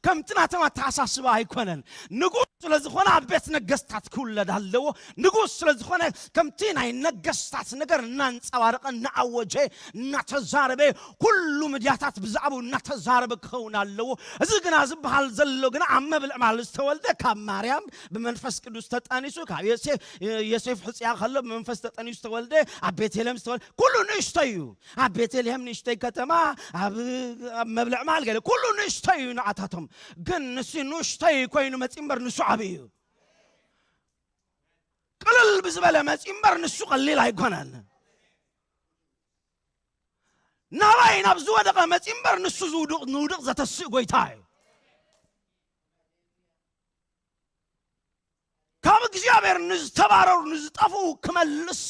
ከምቲ ናቶም ኣተሓሳስባ ኣይኮነን። ንጉስ ስለ ዝኾነ ኣብ ቤት ነገስታት ክውለድ ኣለዎ። ንጉስ ስለ ዝኾነ ከምቲ ናይ ነገስታት ነገር እናንጸባረቐ፣ እናኣወጀ፣ እናተዛረበ፣ ኩሉ ሚድያታት ብዛዕባኡ እናተዛረበ ክኸውን ኣለዎ። እዚ ግና ዝበሃል ዘሎ ግና ኣብ መብልዕ ማል ዝተወልደ፣ ካብ ማርያም ብመንፈስ ቅዱስ ተጠኒሱ፣ ካብ ዮሴፍ፣ ዮሴፍ ሕጽያ ከሎ ብመንፈስ ተጠኒሱ ዝተወልደ፣ ኣብ ቤተልሔም ዝተወልደ፣ ኩሉ ንእሽቶ እዩ። ኣብ ቤተልሔም ንእሽተይ ከተማ፣ ኣብ፣ ኣብ መብልዕ ማል ገለ፣ ኩሉ ንእሽቶ እዩ ንኣታቶም። ግን ንሱ ንእሽተይ ኮይኑ መጺ እምበር ንሱ ዓብዪ እዩ። ቅልል ብዝበለ መጺ እምበር ንሱ ቀሊል ኣይኮነን። ናባይ ናብ ዝወደቐ መጺ እምበር ንሱ ዝውድቕ፣ ንውድቕ ዘተስእ ጎይታ እዩ። ካብ እግዚኣብሔር ንዝተባረሩ ንዝጠፍኡ ክመልስ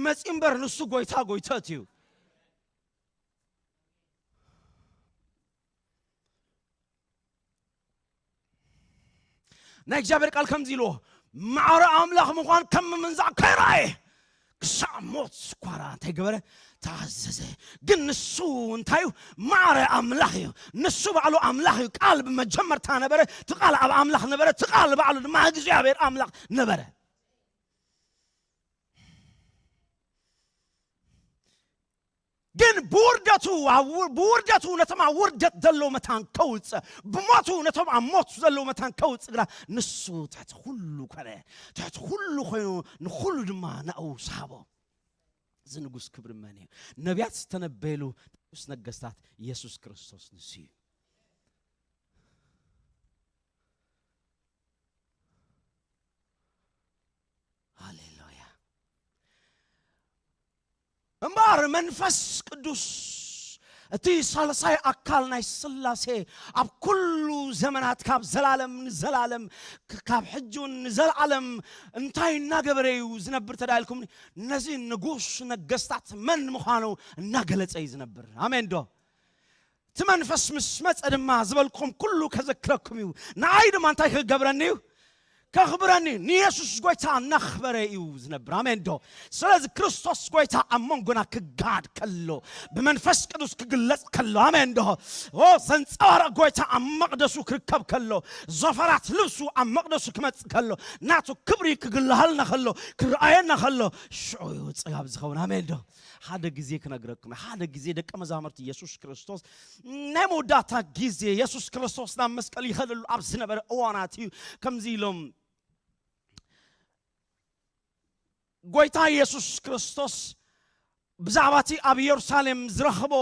መጺ እምበር ንሱ ጎይታ ጎይተት እዩ። ናይ እግዚኣብሔር ቃል ከምዚ ኢልዎ፣ ማዕረ ኣምላኽ ምዃን ከም ምምንዛዕ ከይረኣየ ክሳዕ ሞት ስኳራ እንታይ ገበረ? ተኣዘዘ። ግን ንሱ እንታዩ? ማዕረ ኣምላኽ እዩ። ንሱ ባዕሉ ኣምላኽ እዩ። ቃል ብመጀመርታ ነበረ፣ እቲ ቃል ኣብ ኣምላኽ ነበረ፣ እቲ ቃል ባዕሉ ድማ እግዚኣብሔር ኣምላኽ ነበረ። ግን ብውርደቱ፣ ኣብ ውር-፣ ብውርደቱ ነቶም ኣብ ውርደት ዘለዉ መታን ከውፅእ፣ ብሞቱ ነቶም ኣብ ሞት ዘለዉ መታን ከውፅእ ግና ንሱ ትሕቲ ኩሉ ኮነ። ትሕቲ ኩሉ ኮይኑ ንኩሉ ድማ ናብኡ ሰሃቦ። እዚ ንጉስ ክብሪ መን እዩ? ነቢያት ዝተነበየሉ ንጉስ ነገስታት ኢየሱስ ክርስቶስ ንሱ እዩ። ሃሌሉያ። እምበኣር መንፈስ ቅዱስ እቲ ሳልሳይ ኣካል ናይ ስላሴ ኣብ ኩሉ ዘመናት ካብ ዘላለም ንዘላለም ክ-፣ ካብ ሕጂ እውን ንዘላለም እንታይ እናገበረ እዩ ዝነብር ተዳኢልኩም? ነዚ ንጉስ ነገስታት መን ምዃኑ እናገለጸ እዩ ዝነብር። ኣሜን ዶ? እቲ መንፈስ ምስ መጸ ድማ ዝበልኩም ኩሉ ከዘክረኩም እዩ። ንዓይ ድማ እንታይ ክገብረኒ እዩ? ከኽብረኒ እዩ። ንየሱስ ጎይታ እናኽበረ እዩ ዝነብር። ኣሜን ዶ? ስለዚ ክርስቶስ ጎይታ ኣብ መንጎና ክጋድ ከሎ፣ ብመንፈስ ቅዱስ ክግለጽ ከሎ፣ ኣሜን ዶ? ኦ፣ ዘንጸባርቕ ጎይታ ኣብ መቕደሱ ክርከብ ከሎ፣ ዘፈራት ልብሱ ኣብ መቕደሱ ክመጽእ ከሎ፣ ናቱ ክብሪ ክግልሃልና ከሎ፣ ክረኣየና ከሎ፣ ሽዑ እዩ ጽጋብ ዝኸውን። ኣሜን ዶ? ሓደ ግዜ ክነግረኩም፣ ሓደ ግዜ ደቀ መዛሙርቲ የሱስ ክርስቶስ ናይ መወዳእታ ግዜ የሱስ ክርስቶስ ናብ መስቀል ይኸደሉ ኣብ ዝነበረ እዋናት እዩ ከምዚ ኢሎም፣ ጎይታ የሱስ ክርስቶስ ብዛዕባ እቲ ኣብ የሩሳሌም ዝረኽቦ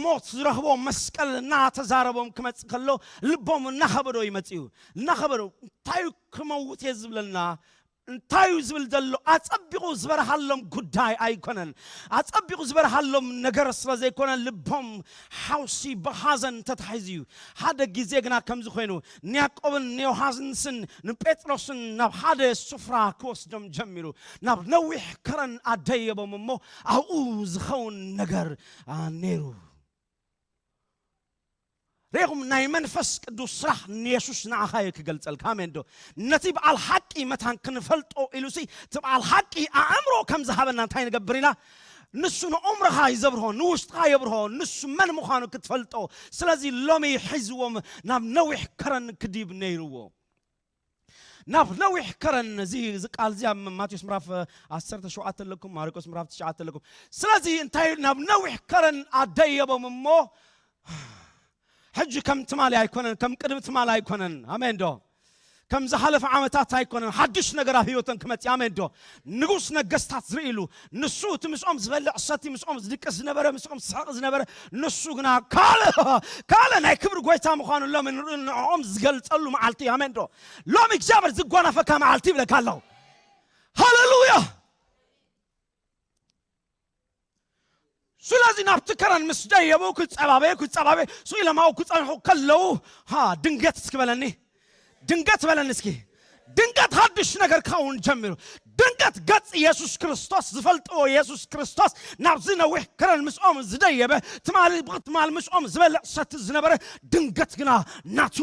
ሞት፣ ዝረኽቦ መስቀል እናተዛረቦም ክመጽእ ከሎ ልቦም እናኸበዶ ይመጽእ እዩ። እናኸበዶ፣ እንታይ እዩ ክመውት እየ ዝብለና? እንታይ እዩ ዝብል ዘሎ? ኣጸቢቑ ዝበርሃሎም ጉዳይ ኣይኮነን። ኣጸቢቑ ዝበርሃሎም ነገር ስለ ዘይኮነ ልቦም ሓውሲ ብሓዘን ተታሒዙ እዩ። ሓደ ግዜ ግና ከምዚ ኮይኑ ንያዕቆብን ንዮሃንስን ንጴጥሮስን ናብ ሓደ ስፍራ ክወስዶም ጀሚሩ። ናብ ነዊሕ ከረን ኣደየቦም እሞ ኣብኡ ዝኸውን ነገር፣ ኣ፣ ነይሩ። ርኢኹም፣ ናይ መንፈስ ቅዱስ ስራሕ ንየሱስ ንዓኻ እዩ ክገልጸልካ። ኣሜን ዶ? ነቲ በዓል ሓቂ መታን ክንፈልጦ ኢሉሲ፣ እቲ በዓል ሓቂ ኣእምሮ ከም ዝሃበና እንታይ ንገብር ኢና? ንሱ ንእምሮኻ ይዘብርሆ፣ ንውሽጥኻ የብርሆ፣ ንሱ መን ምዃኑ ክትፈልጦ። ስለዚ ሎሚ ሒዝዎም ናብ ነዊሕ ከረን ክዲብ ነይርዎ። ናብ ነዊሕ ከረን፣ እዚ፣ እዚ ቃል እዚ ኣብ ማቴዎስ ምዕራፍ ዓሰርተ ሸውዓተ ኣለኩም፣ ማርቆስ ምዕራፍ ትሽዓተ ኣለኩም። ስለዚ እንታይ፣ ናብ ነዊሕ ከረን ኣደየቦም እሞ፣ ሕጂ ከም ትማሊ ኣይኮነን፣ ከም ቅድሚ ትማሊ ኣይኮነን። ኣሜን ዶ? ከም ዝሓለፈ ዓመታት ኣይኮነን። ሓድሽ ነገር ኣብ ህይወቶም ክመጽእ። ኣሜን ዶ? ንጉስ ነገስታት ዝርእሉ፣ ንሱ እቲ ምስኦም ዝበልዕ ሰቲ፣ ምስኦም ዝድቅስ ዝነበረ፣ ምስኦም ዝስሕቕ ዝነበረ፣ ንሱ ግና ካልእ፣ ካልእ ናይ ክብሪ ጎይታ ምዃኑ ሎሚ ንርኢ፣ ንዕኦም ዝገልጸሉ መዓልቲ። ኣሜን ዶ? ሎሚ እግዚኣብሔር ዝጓናፈካ መዓልቲ ይብለካ ኣለኹ። ሃሌሉያ። ስለዚ ናብቲ ከረን ምስ ደየቡ ክጸባበዩ፣ ክጸባበዩ፣ ስቕ ኢሎም ኣብኡ ክጸንሑ ከለዉ፣ ሃ፣ ድንገት እስኪ በለኒ። ድንገት በለኒ እስኪ። ድንገት ሓድሽ ነገር ክኸውን ጀሚሩ። ድንገት ገጽ የሱስ ክርስቶስ ዝፈልጥዎ የሱስ ክርስቶስ ናብዚ ነዊሕ ከረን ምስኦም ዝደየበ፣ ትማሊ ብትማሊ ምስኦም ዝበልዕ ሰቲ ዝነበረ፣ ድንገት ግና ናቱ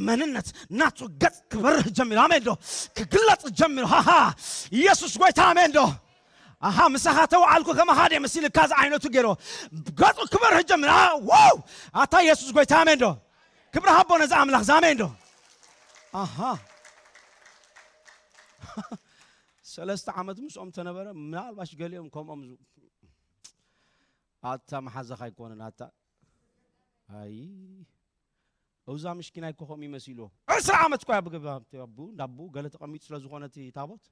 መንነት ናቱ ገጽ ክበርህ ጀሚሩ። ኣሜን ዶ? ክግለጽ ጀሚሩ። ሃሃ፣ ኢየሱስ ጎይታ። ኣሜን ዶ? ኣሃ፣ ምሳኻ ተውዓልኩ ከማኻ ድየ መሲልካ ዝዓይነቱ ገይሮ ገጹ ክበርህ ጀሚሩ። ኣ፣ ዋው! ኣታ ኢየሱስ ጎይታ። ኣሜን ዶ? ክብሪ ሃቦ ነዚ ኣምላኽ። ኣሜን ዶ? ኣሃ፣ ሰለስተ ዓመት ምስኦም ተነበረ። ምናልባሽ ገሊኦም ከምኦም ዝ-፣ ኣታ መሓዛኻ ኣይኮነን ኣታ። ኣይ፣ እዛ ምሽኪና ኣይኮ ከምኡ ይመሲሉ። ዕስራ ዓመት እኮ እያ ብገባ-፣ ኣብኡ እንዳቡ ገለ ተቐሚጡ ስለ ዝኾነ እቲ ታቦት፣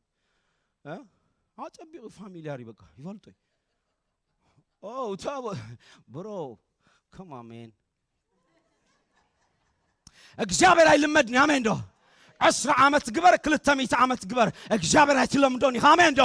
እ? ኣጸቢቑ ፋሚልያር እዩ፣ በቃ ይፈልጦ እዩ። ኦ፣ ታቦት፣ ብሮ፣ come on, man. እግዚኣብሔር ኣይልመድን እዩ። ኣሜን ዶ? ዕስራ ዓመት ግበር፣ ክልተ ሚእቲ ዓመት ግበር፣ እግዚኣብሔር ኣይትለምዶን ኢኻ። ኣሜን ዶ?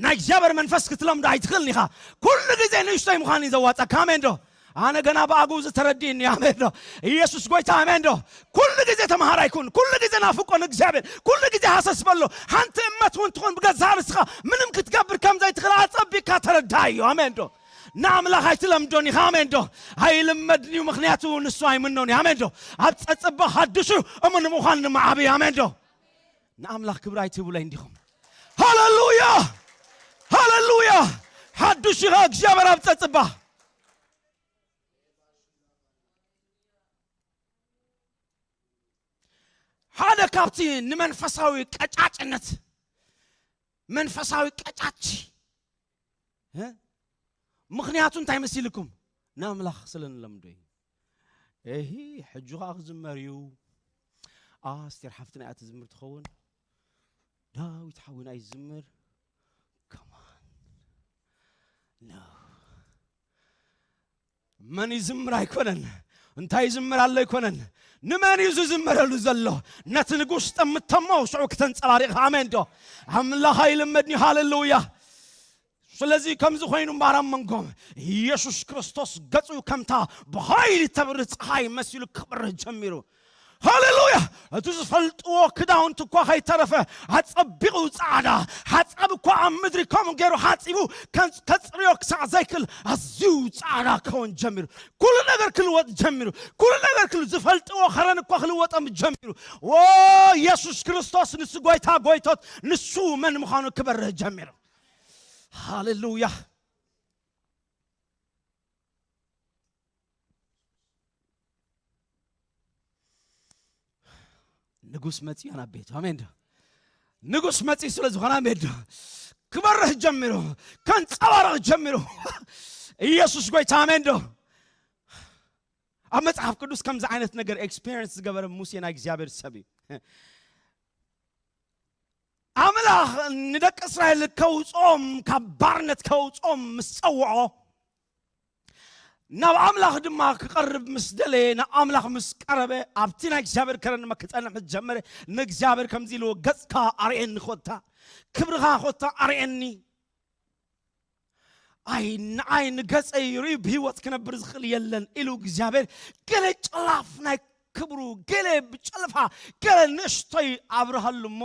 ናይ እግዚኣብሔር መንፈስ ክትለምዶ ኣይትኽእልን ኢኻ። ኩሉ ግዜ ንእሽቶይ ምዃን እዩ ዘዋጻካ። ኣሜን ዶ? ኣነ ገና ብኣግኡ ዝተረድእኒ። ኣሜን ዶ? ኢየሱስ ጎይታ። ኣሜን ዶ? ኩሉ ግዜ ተምሃራይ ኩን፣ ኩሉ ግዜ ናፍቆ ንእግዚኣብሔር፣ ኩሉ ግዜ ሃሰስ በሎ። ሓንቲ እመት እውን ትኹን ብገዛእ ርእስኻ ምንም ክትገብር ከም ዘይትኽእል ኣጸቢቕካ ተረዳእዮ። ኣሜን ዶ? ንኣምላኽ ኣይትለምዶን ኢኻ። ኣሜን ዶ? ኣይልመድን እዩ፣ ምኽንያቱ ንሱ ኣይምኖን እዩ። ኣሜን ዶ? ኣብ ጸጽባ ሓድሽ እዩ፣ እሙን ምዃን ድማ ዓብዪ። ኣሜን ዶ? ንኣምላኽ ክብሪ ኣይትህቡለይ እንዲኹም? ሃሌሉያ! ሃሌሉያ! ሓድሽ ኢኻ እግዚኣብሔር ኣብ ጸጽባ። ሓደ ካብቲ ንመንፈሳዊ ቀጫጭነት፣ መንፈሳዊ ቀጫች፣ እ? ምኽንያቱ እንታይ መሲልኩም? ንኣምላኽ ስለ ንለምዶ እዩ። እሂ፣ ሕጂ ኸኣ ክዝመር እዩ። ኣስቴር ሓፍትና እያ ትዝምር ትኸውን። ዳዊት ሓውና ይዝምር። Come on. No. መን ይዝምር ኣይኮነን፣ እንታይ ይዝምር ኣሎ ኣይኮነን። ንመን እዩ ዝዝመረሉ ዘሎ? ነቲ ንጉስ ጠምተሞ ሽዑ ክተንጸባሪቕ። ኣሜን ዶ? ኣምላኽ ኣይልመድን እዩ። ሃሌሉያ። ስለዚ ከምዚ ኮይኑ እምበኣር ኣብ መንጎም ኢየሱስ ክርስቶስ ገጹ ከምታ ብሃይሊ ተብርህ ጸሓይ መሲሉ ክበርህ ጀሚሩ። ሃሌሉያ! እቲ ዝፈልጥዎ ክዳውንቲ እኳ ከይተረፈ ኣጸቢቑ ጻዕዳ፣ ሓጻብ እኳ ኣብ ምድሪ ከምኡ ገይሩ ሓጺቡ ከጽ-፣ ከጽርዮ ክሳዕ ዘይክእል ኣዝዩ ጻዕዳ ክኸውን ጀሚሩ። ኩሉ ነገር ክልወጥ ጀሚሩ። ኩሉ ነገር ክል-፣ ዝፈልጥዎ ኸረን እኳ ክልወጦም ጀሚሩ። ዎ የሱስ ክርስቶስ ንሱ ጎይታ ጎይቶት፣ ንሱ መን ምዃኑ ክበርህ ጀሚሩ። ሃሌሉያ! ንጉስ መጺኡ ናብ ቤቱ። ኣሜን ዶ? ንጉስ መጺኡ ስለ ዝኾነ፣ ኣሜን ዶ? ክበርህ ጀሚሩ፣ ከንጸባረቕ ጀሚሩ። ኢየሱስ ጎይታ። ኣሜን ዶ? ኣብ መጽሓፍ ቅዱስ ከምዚ ዓይነት ነገር ኤክስፔሪንስ ዝገበረ ሙሴ ናይ እግዚኣብሔር ሰብ እዩ። ኣምላኽ ንደቂ እስራኤል ከውጽኦም፣ ካብ ባርነት ከውጽኦም ምስ ጸውዖ፣ ናብ ኣምላኽ ድማ ክቐርብ ምስ ደለየ፣ ናብ ኣምላኽ ምስ ቀረበ፣ ኣብቲ ናይ እግዚኣብሔር ከረን ድማ ክጸንሕ ምስ ጀመረ፣ ንእግዚኣብሔር ከምዚ ኢልዎ፣ "ገጽካ ኣርእየኒ ኮታ፣ ክብርኻ ኮታ ኣርእየኒ። ኣይ፣ ንኣይ ንገጸይ ርእዩ ብህይወት ክነብር ዝኽእል የለን" ኢሉ እግዚኣብሔር ገለ ጨላፍ ናይ ክብሩ፣ ገለ ብጨለፋ፣ ገለ ንእሽቶይ ኣብርሃሉ እሞ፣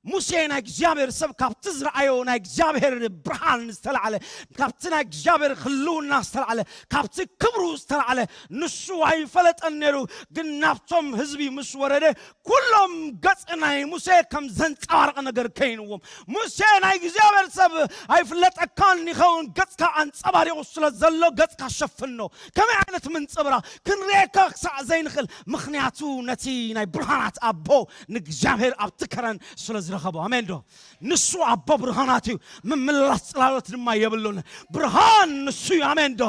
ሙሴ ናይ እግዚኣብሔር ሰብ ካብቲ ዝረኣዮ ናይ እግዚኣብሔር ብርሃን ዝተላዕለ፣ ካብቲ ናይ እግዚኣብሔር ህልውና ዝተላዕለ፣ ካብቲ ክብሩ ዝተላዕለ ንሱ ኣይፈለጠን ነይሩ። ግን ናብቶም ህዝቢ ምስ ወረደ፣ ኩሎም ገጽ ናይ ሙሴ ከም ዘንጸባርቕ ነገር ከይንዎም። ሙሴ ናይ እግዚኣብሔር ሰብ ኣይፍለጠካን ይኸውን፣ ገጽካ ኣንጸባሪቑ ስለ ዘሎ ገጽካ ሸፍኖ። ከመይ ዓይነት ምንጽብራቕ? ክንርእየካ ክሳዕ ዘይንኽእል፣ ምኽንያቱ ነቲ ናይ ብርሃናት ኣቦ ንእግዚኣብሔር ኣብቲ ከረን ስለ ዝረኸቦ። ኣሜን ዶ? ንሱ ኣቦ ብርሃናት እዩ፣ ምምላስ ጽላሎት ድማ የብሉን። ብርሃን ንሱ እዩ። ኣሜን ዶ?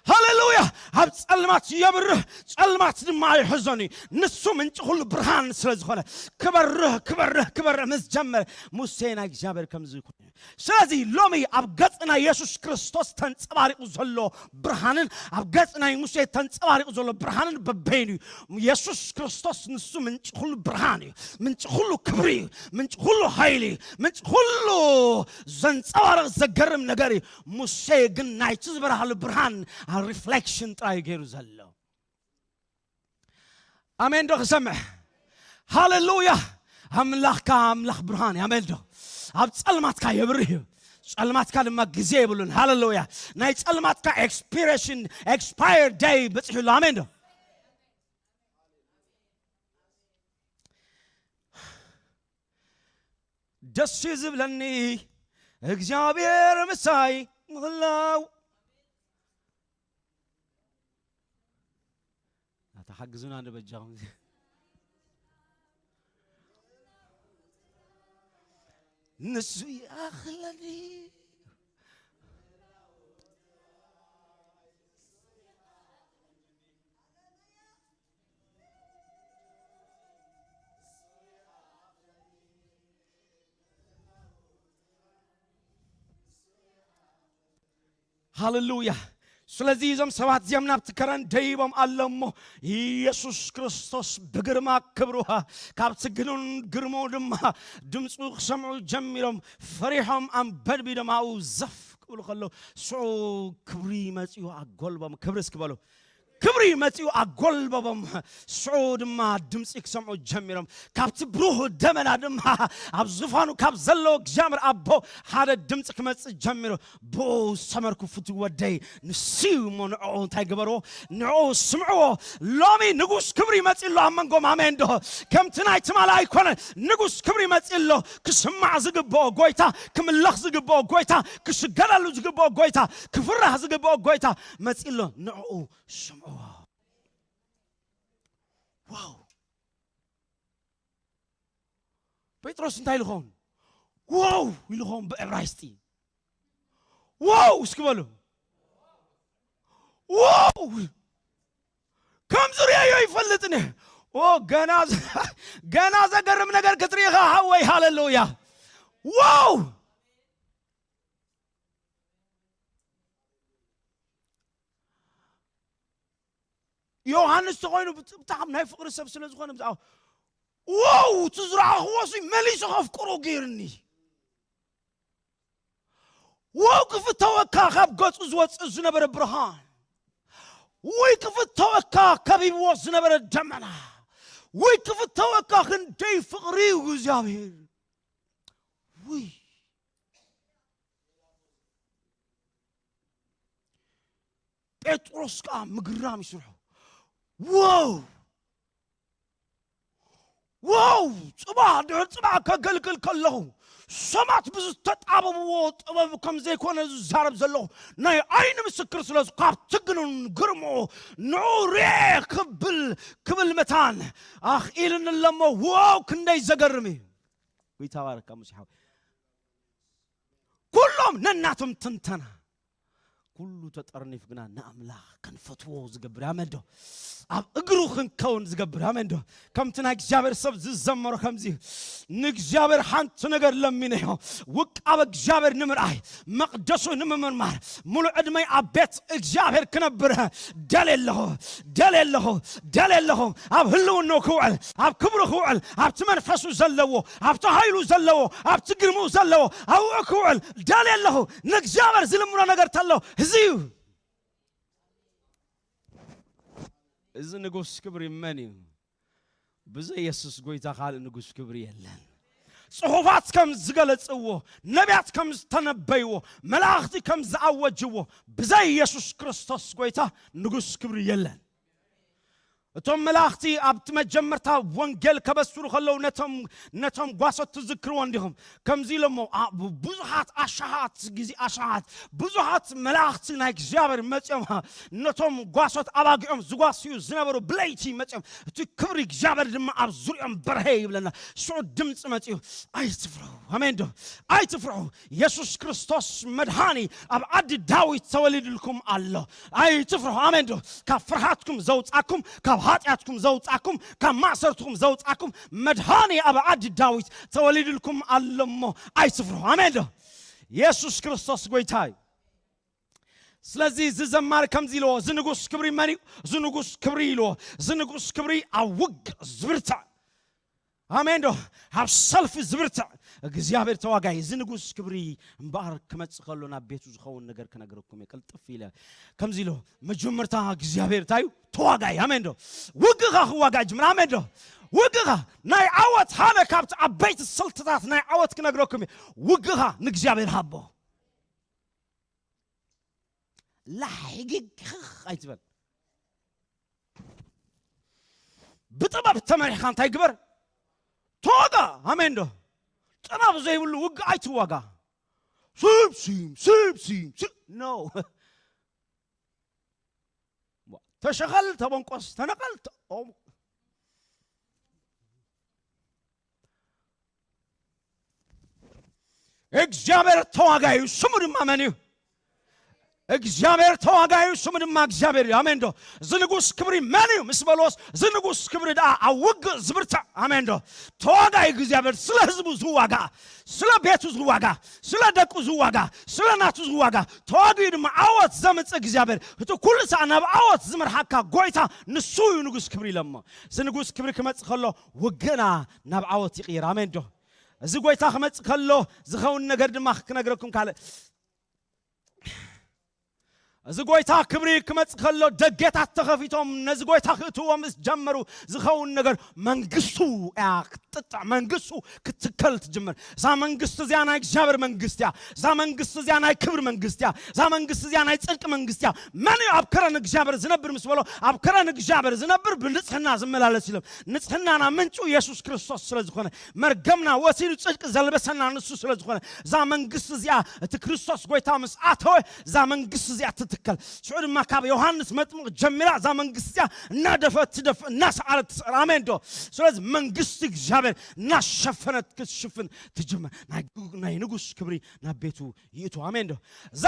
ሃሌሉያ! ኣብ ጸልማት የብርህ፣ ጸልማት ድማ ኣይሕዞን እዩ። ንሱ ምንጪ ኩሉ ብርሃን ስለ ዝኾነ፣ ክበርህ፣ ክበርህ፣ ክበርህ ምስ ጀመረ፣ ሙሴ ናይ እግዚኣብሔር ከምዚ ኮይኑ። ስለዚ ሎሚ ኣብ ገጽ ናይ የሱስ ክርስቶስ ተንጸባሪቑ ዘሎ ብርሃንን ኣብ ገጽ ናይ ሙሴ ተንጸባሪቑ ዘሎ ብርሃንን በበይኑ እዩ። የሱስ ክርስቶስ ንሱ ምንጪ ኩሉ ብርሃን እዩ፣ ምንጪ ኩሉ ክብሪ እዩ፣ ምንጪ ኩሉ ሓይሊ እዩ፣ ምንጪ ኩሉ ዘንጸባርቕ ዘገርም ነገር እዩ። ሙሴ ግን ናይቲ ዝበርሃሉ ብርሃን ሪፍሌክሽን ጥራይ ገይሩ ዘሎ። ኣሜን ዶ ክሰምዕ? ሃሌሉያ! ኣምላኽካ ኣምላኽ ብርሃን እዩ። ኣሜን ዶ? ኣብ ጸልማትካ የብርህ እዩ። ጸልማትካ ድማ ግዜ የብሉን። ሃሌሉያ። ናይ ጸልማትካ ኤክስፓየር ዴይ በጺሑ ኣሎ። ኣሜን ዶ? ደስ እዩ ዝብለኒ እግዚኣብሔር ምሳይ ምህላው። ኣታ ሓግዙና ንበጃኹም። ንሱ ይኣኽለኒ። ሃሌሉያ። ስለዚ እዞም ሰባት እዚኦም ናብቲ ከረን ደይቦም ኣሎ እሞ፣ ኢየሱስ ክርስቶስ ብግርማ ክብሩ፣ ካብቲ ግኑን ግርምኡ ድማ ድምፁ ክሰምዑ ጀሚሮም፣ ፈሪሖም ኣንበድቢዶም ኣብኡ ዘፍ ክብሉ ከለዉ፣ ሽዑ ክብሪ መፂኡ ኣጎልቦም። ክብሪ እስኪ በሉ። ክብሪ መጺኡ ኣጎልበቦም። ሽዑ ድማ ድምጺ ክሰምዑ ጀሚሮም። ካብቲ ብሩህ ደመና ድማ ኣብ ዙፋኑ ካብ ዘሎ እግዚኣብሔር ኣቦ ሓደ ድምጺ ክመጽእ ጀሚሩ። ብኡ ሰመርኩ ፍትው ወደይ፣ ንሱ እዩ እሞ ንዕኡ እንታይ ግበርዎ? ንዕኡ ስምዕዎ። ሎሚ ንጉስ ክብሪ መጺኡ ኣሎ ኣብ መንጎም። ኣሜን ዶ? ከምቲ ናይ ትማሊ ኣይኮነን። ንጉስ ክብሪ መጺኡ ኣሎ። ክስማዕ ዝግብኦ ጎይታ፣ ክምለኽ ዝግብኦ ጎይታ፣ ክስገደሉ ዝግብኦ ጎይታ፣ ክፍራሕ ዝግብኦ ጎይታ መጺኡ ኣሎ። ንዕኡ ስምዕዎ። ዋው! ጴጥሮስ እንታይ ኢሉ ኸውን? ዋው ኢሉ ኸውን ብዕብራይስጢ። ዋው እስኪ በሉ። ዋው! ከም ዝርእዮ ይፈልጥን እየ። ኦ፣ ገና ዘ-፣ ገና ዘገርም ነገር ክትርኢ ኢኻ ሓወይ። ሃሌሉያ! ዋው! ዮሃንስ ተኾይኑ ብት-፣ ብጣዕሚ ናይ ፍቕሪ ሰብ ስለ ዝኾነ፣ ብዛዕባ፣ ዋው! እቲ ዝረኣኽዎ ሲ መሊሱ ከፍቅሮ ገይርኒ። ዋው! ክፍተወካ ካብ ገጹ ዝወጽእ ዝነበረ ብርሃን፣ ወይ ክፍተወካ ከቢብዎ ዝነበረ ደመና፣ ወይ ክፍተወካ ክንደይ ፍቕሪ እዩ እግዚኣብሔር። ውይ! ጴጥሮስ ከኣ ምግራም ይስርሖ። ዋው! ዋው! ጽባሕ ድሕሪ ጽባሕ ከገልግል ከለኹ፣ ሰባት ብዝተጣበብዎ ጥበብ ከም ዘይኮነ ዝዛረብ ዘለኹ ናይ ዓይኒ ምስክር ስለ ዝኾንኩ፣ ካብቲ ግኑን ግርምኡ ንዑ ርኤ ክብል፣ ክብል መታን ኣኽኢልኒ ኣለሞ። ዋው! ክንደይ ዘገርም እዩ። ጎይታ ባረካ ሙሴ ሓወይ። ኩሎም ነናቶም ትንተና፣ ኩሉ ተጠርኒፍ ግና ንኣምላኽ ክንፈትዎ ዝገብር፣ ኣሜን ዶ? ኣብ እግሩ ክንከውን ዝገብር፣ ኣሜን ዶ? ከምቲ ናይ እግዚኣብሔር ሰብ ዝዘመሮ ከምዚ፣ ንእግዚኣብሔር ሓንቲ ነገር ለሚነዮ፣ ውቃበ እግዚኣብሔር ንምርኣይ፣ መቕደሱ ንምምርማር፣ ሙሉ ዕድመይ ኣብ ቤት እግዚኣብሔር ክነብር ደልየ ኣለኹ፣ ደልየ ኣለኹ፣ ደልየ ኣለኹ። ኣብ ህልውናኡ ክውዕል፣ ኣብ ክብሩ ክውዕል፣ ኣብቲ መንፈሱ ዘለዎ፣ ኣብቲ ሃይሉ ዘለዎ፣ ኣብቲ ግርምኡ ዘለዎ ኣብኡ ክውዕል ደልየ ኣለኹ። ንእግዚኣብሔር ዝልምኖ ነገር ተሎ እዚ እዩ። እዚ ንጉስ ክብሪ መን እዩ? ብዘይ የሱስ ጎይታ ካልእ ንጉስ ክብሪ የለን። ጽሑፋት ከም ዝገለጽዎ፣ ነቢያት ከም ዝተነበይዎ፣ መላእኽቲ ከም ዝኣወጅዎ፣ ብዘይ የሱስ ክርስቶስ ጎይታ ንጉስ ክብሪ የለን። እቶም መላእኽቲ ኣብቲ መጀመርታ ወንጌል ከበስሩ ከለዉ ነቶም፣ ነቶም ጓሶት ትዝክርዎ እንዲኹም? ከምዚ ኢሎሞ፣ ኣ-፣ ብዙሓት ኣሽሓት ግዜ ኣሽሓት ብዙሓት መላእኽቲ ናይ እግዚኣብሔር መጺኦም ነቶም ጓሶት ኣባጊዖም ዝጓስዩ ዝነበሩ ብለይቲ መጺኦም፣ እቲ ክብሪ እግዚኣብሔር ድማ ኣብ ዙሪኦም በርሀ ይብለና። ሽዑ ድምፂ መጺኡ፣ "ኣይትፍርሑ፣ ኣሜን ዶ? ኣይትፍርሑ፣ የሱስ ክርስቶስ መድሃኒ ኣብ ዓዲ ዳዊት ተወሊድልኩም ኣሎ። ኣይትፍርሑ፣ ኣሜን ዶ? ካብ ፍርሃትኩም ዘውጻኩም፣ ካብ ኃጢኣትኩም ዘውጻኩም፣ ካብ ማእሰርትኩም ዘውጻኩም መድሃኒ ኣብ ዓዲ ዳዊት ተወሊድልኩም ኣሎ እሞ ኣይትፍርሑ፣ ኣሜን ዶ?" የሱስ ክርስቶስ ጎይታ እዩ። ስለዚ እዚ ዘማሪ ከምዚ ኢልዎ፣ "እዚ ንጉስ ክብሪ መን እዩ? እዚ ንጉስ ክብሪ" ኢልዎ። እዚ ንጉስ ክብሪ ኣብ ውግእ ዝብርትዕ፣ ኣሜን ዶ? ኣብ ሰልፊ ዝብርትዕ እግዚኣብሔር ተዋጋይ። እዚ ንጉስ ክብሪ እምበኣር ክመጽእ ከሎ ናብ ቤቱ ዝኸውን ነገር ክነግረኩም እየ። ቅልጥፍ ኢለ ከምዚ ኢልዎ፣ መጀመርታ እግዚኣብሔር እንታይ እዩ? ተዋጋይ። ኣሜን ዶ? ውግእኻ ክዋጋእ ጅምር። ኣሜን ዶ? ውግኻ ናይ ዓወት ሓደ ካብቲ ዓበይቲ ስልትታት ናይ ዓወት ክነግረኩም እየ። ውግኻ ንእግዚኣብሔር ሃቦ። ላሕጊግኽኽ ኣይትበል። ብጥበብ ተመሪሕካ እንታይ ግበር? ተዋጋ። ኣሜን ዶ? ጥበብ ዘይብሉ ውግእ ኣይትዋጋ። ስብ ሲም ስብ ሲም ስብ ኖ። ተሸኸል፣ ተበንቆስ፣ ተነቐል፣ ተቆም። እግዚኣብሔር ተዋጋዩ ስሙ ድማ መን እዩ? እግዚኣብሔር ተዋጋዩ ስሙ ድማ እግዚኣብሔር እዩ። ኣሜን ዶ? እዚ ንጉስ ክብሪ መን እዩ ምስ በልዎስ፣ እዚ ንጉስ ክብሪ ደኣ ኣብ ውግእ ዝብርትዕ። ኣሜን ዶ? ተዋጋዩ እግዚኣብሔር ስለ ህዝቡ ዝዋጋ፣ ስለ ቤቱ ዝዋጋ፣ ስለ ደቁ ዝዋጋ፣ ስለ ናቱ ዝዋጋ፣ ተዋጊኡ ድማ ዓወት ዘምጽእ እግዚኣብሔር፣ እቲ ኩሉ ሰዓት ናብ ዓወት ዝመርሓካ ጎይታ ንሱ እዩ ንጉስ ክብሪ ኢሎሞ። እዚ ንጉስ ክብሪ ክመጽእ ከሎ ውግእና ናብ ዓወት ይቕይር። ኣሜን ዶ? እዚ ጎይታ ክመጽእ ከሎ ዝኸውን ነገር ድማ ክነግረኩም ካልእ። እዚ ጎይታ ክብሪ ክመጽእ ከሎ ደጌታት ተኸፊቶም ነዚ ጎይታ ክእትዎ ምስ ጀመሩ ዝኸውን ነገር መንግስቱ እያ ክትጥዕ፣ መንግስቱ ክትትከል ትጅምር። እዛ መንግስቲ እዚኣ ናይ እግዚኣብሔር መንግስቲ እያ። እዛ መንግስቲ እዚኣ ናይ ክብሪ መንግስቲ እያ። እዛ መንግስቲ እዚኣ ናይ ጽድቂ መንግስቲ እያ። መን እዩ ኣብ ከረን እግዚኣብሔር ዝነብር ምስ በሎ፣ ኣብ ከረን እግዚኣብሔር ዝነብር ብንጽህና ዝመላለስ ኢሎም። ንጽህናና ምንጩ የሱስ ክርስቶስ ስለ ዝኾነ፣ መርገምና ወሲዱ ጽድቂ ዘልበሰና ንሱ ስለ ዝኾነ፣ እዛ መንግስቲ እዚኣ እቲ ክርስቶስ ጎይታ ምስ ኣተወ፣ እዛ መንግስቲ እዚኣ ትትከል። ሽዑ ድማ ካብ ዮሃንስ መጥምቕ ጀሚራ እዛ መንግስቲ እዚኣ እናደፈት ትደፍእ፣ እናሰዓረት ትስዕር። ኣሜን ዶ? ስለዚ መንግስቲ እግዚኣብሔር እናሸፈነት ክትሽፍን ትጅምር። ናይ፣ ናይ ንጉስ ክብሪ ናብ ቤቱ ይእቱ። ኣሜን ዶ? እዛ፣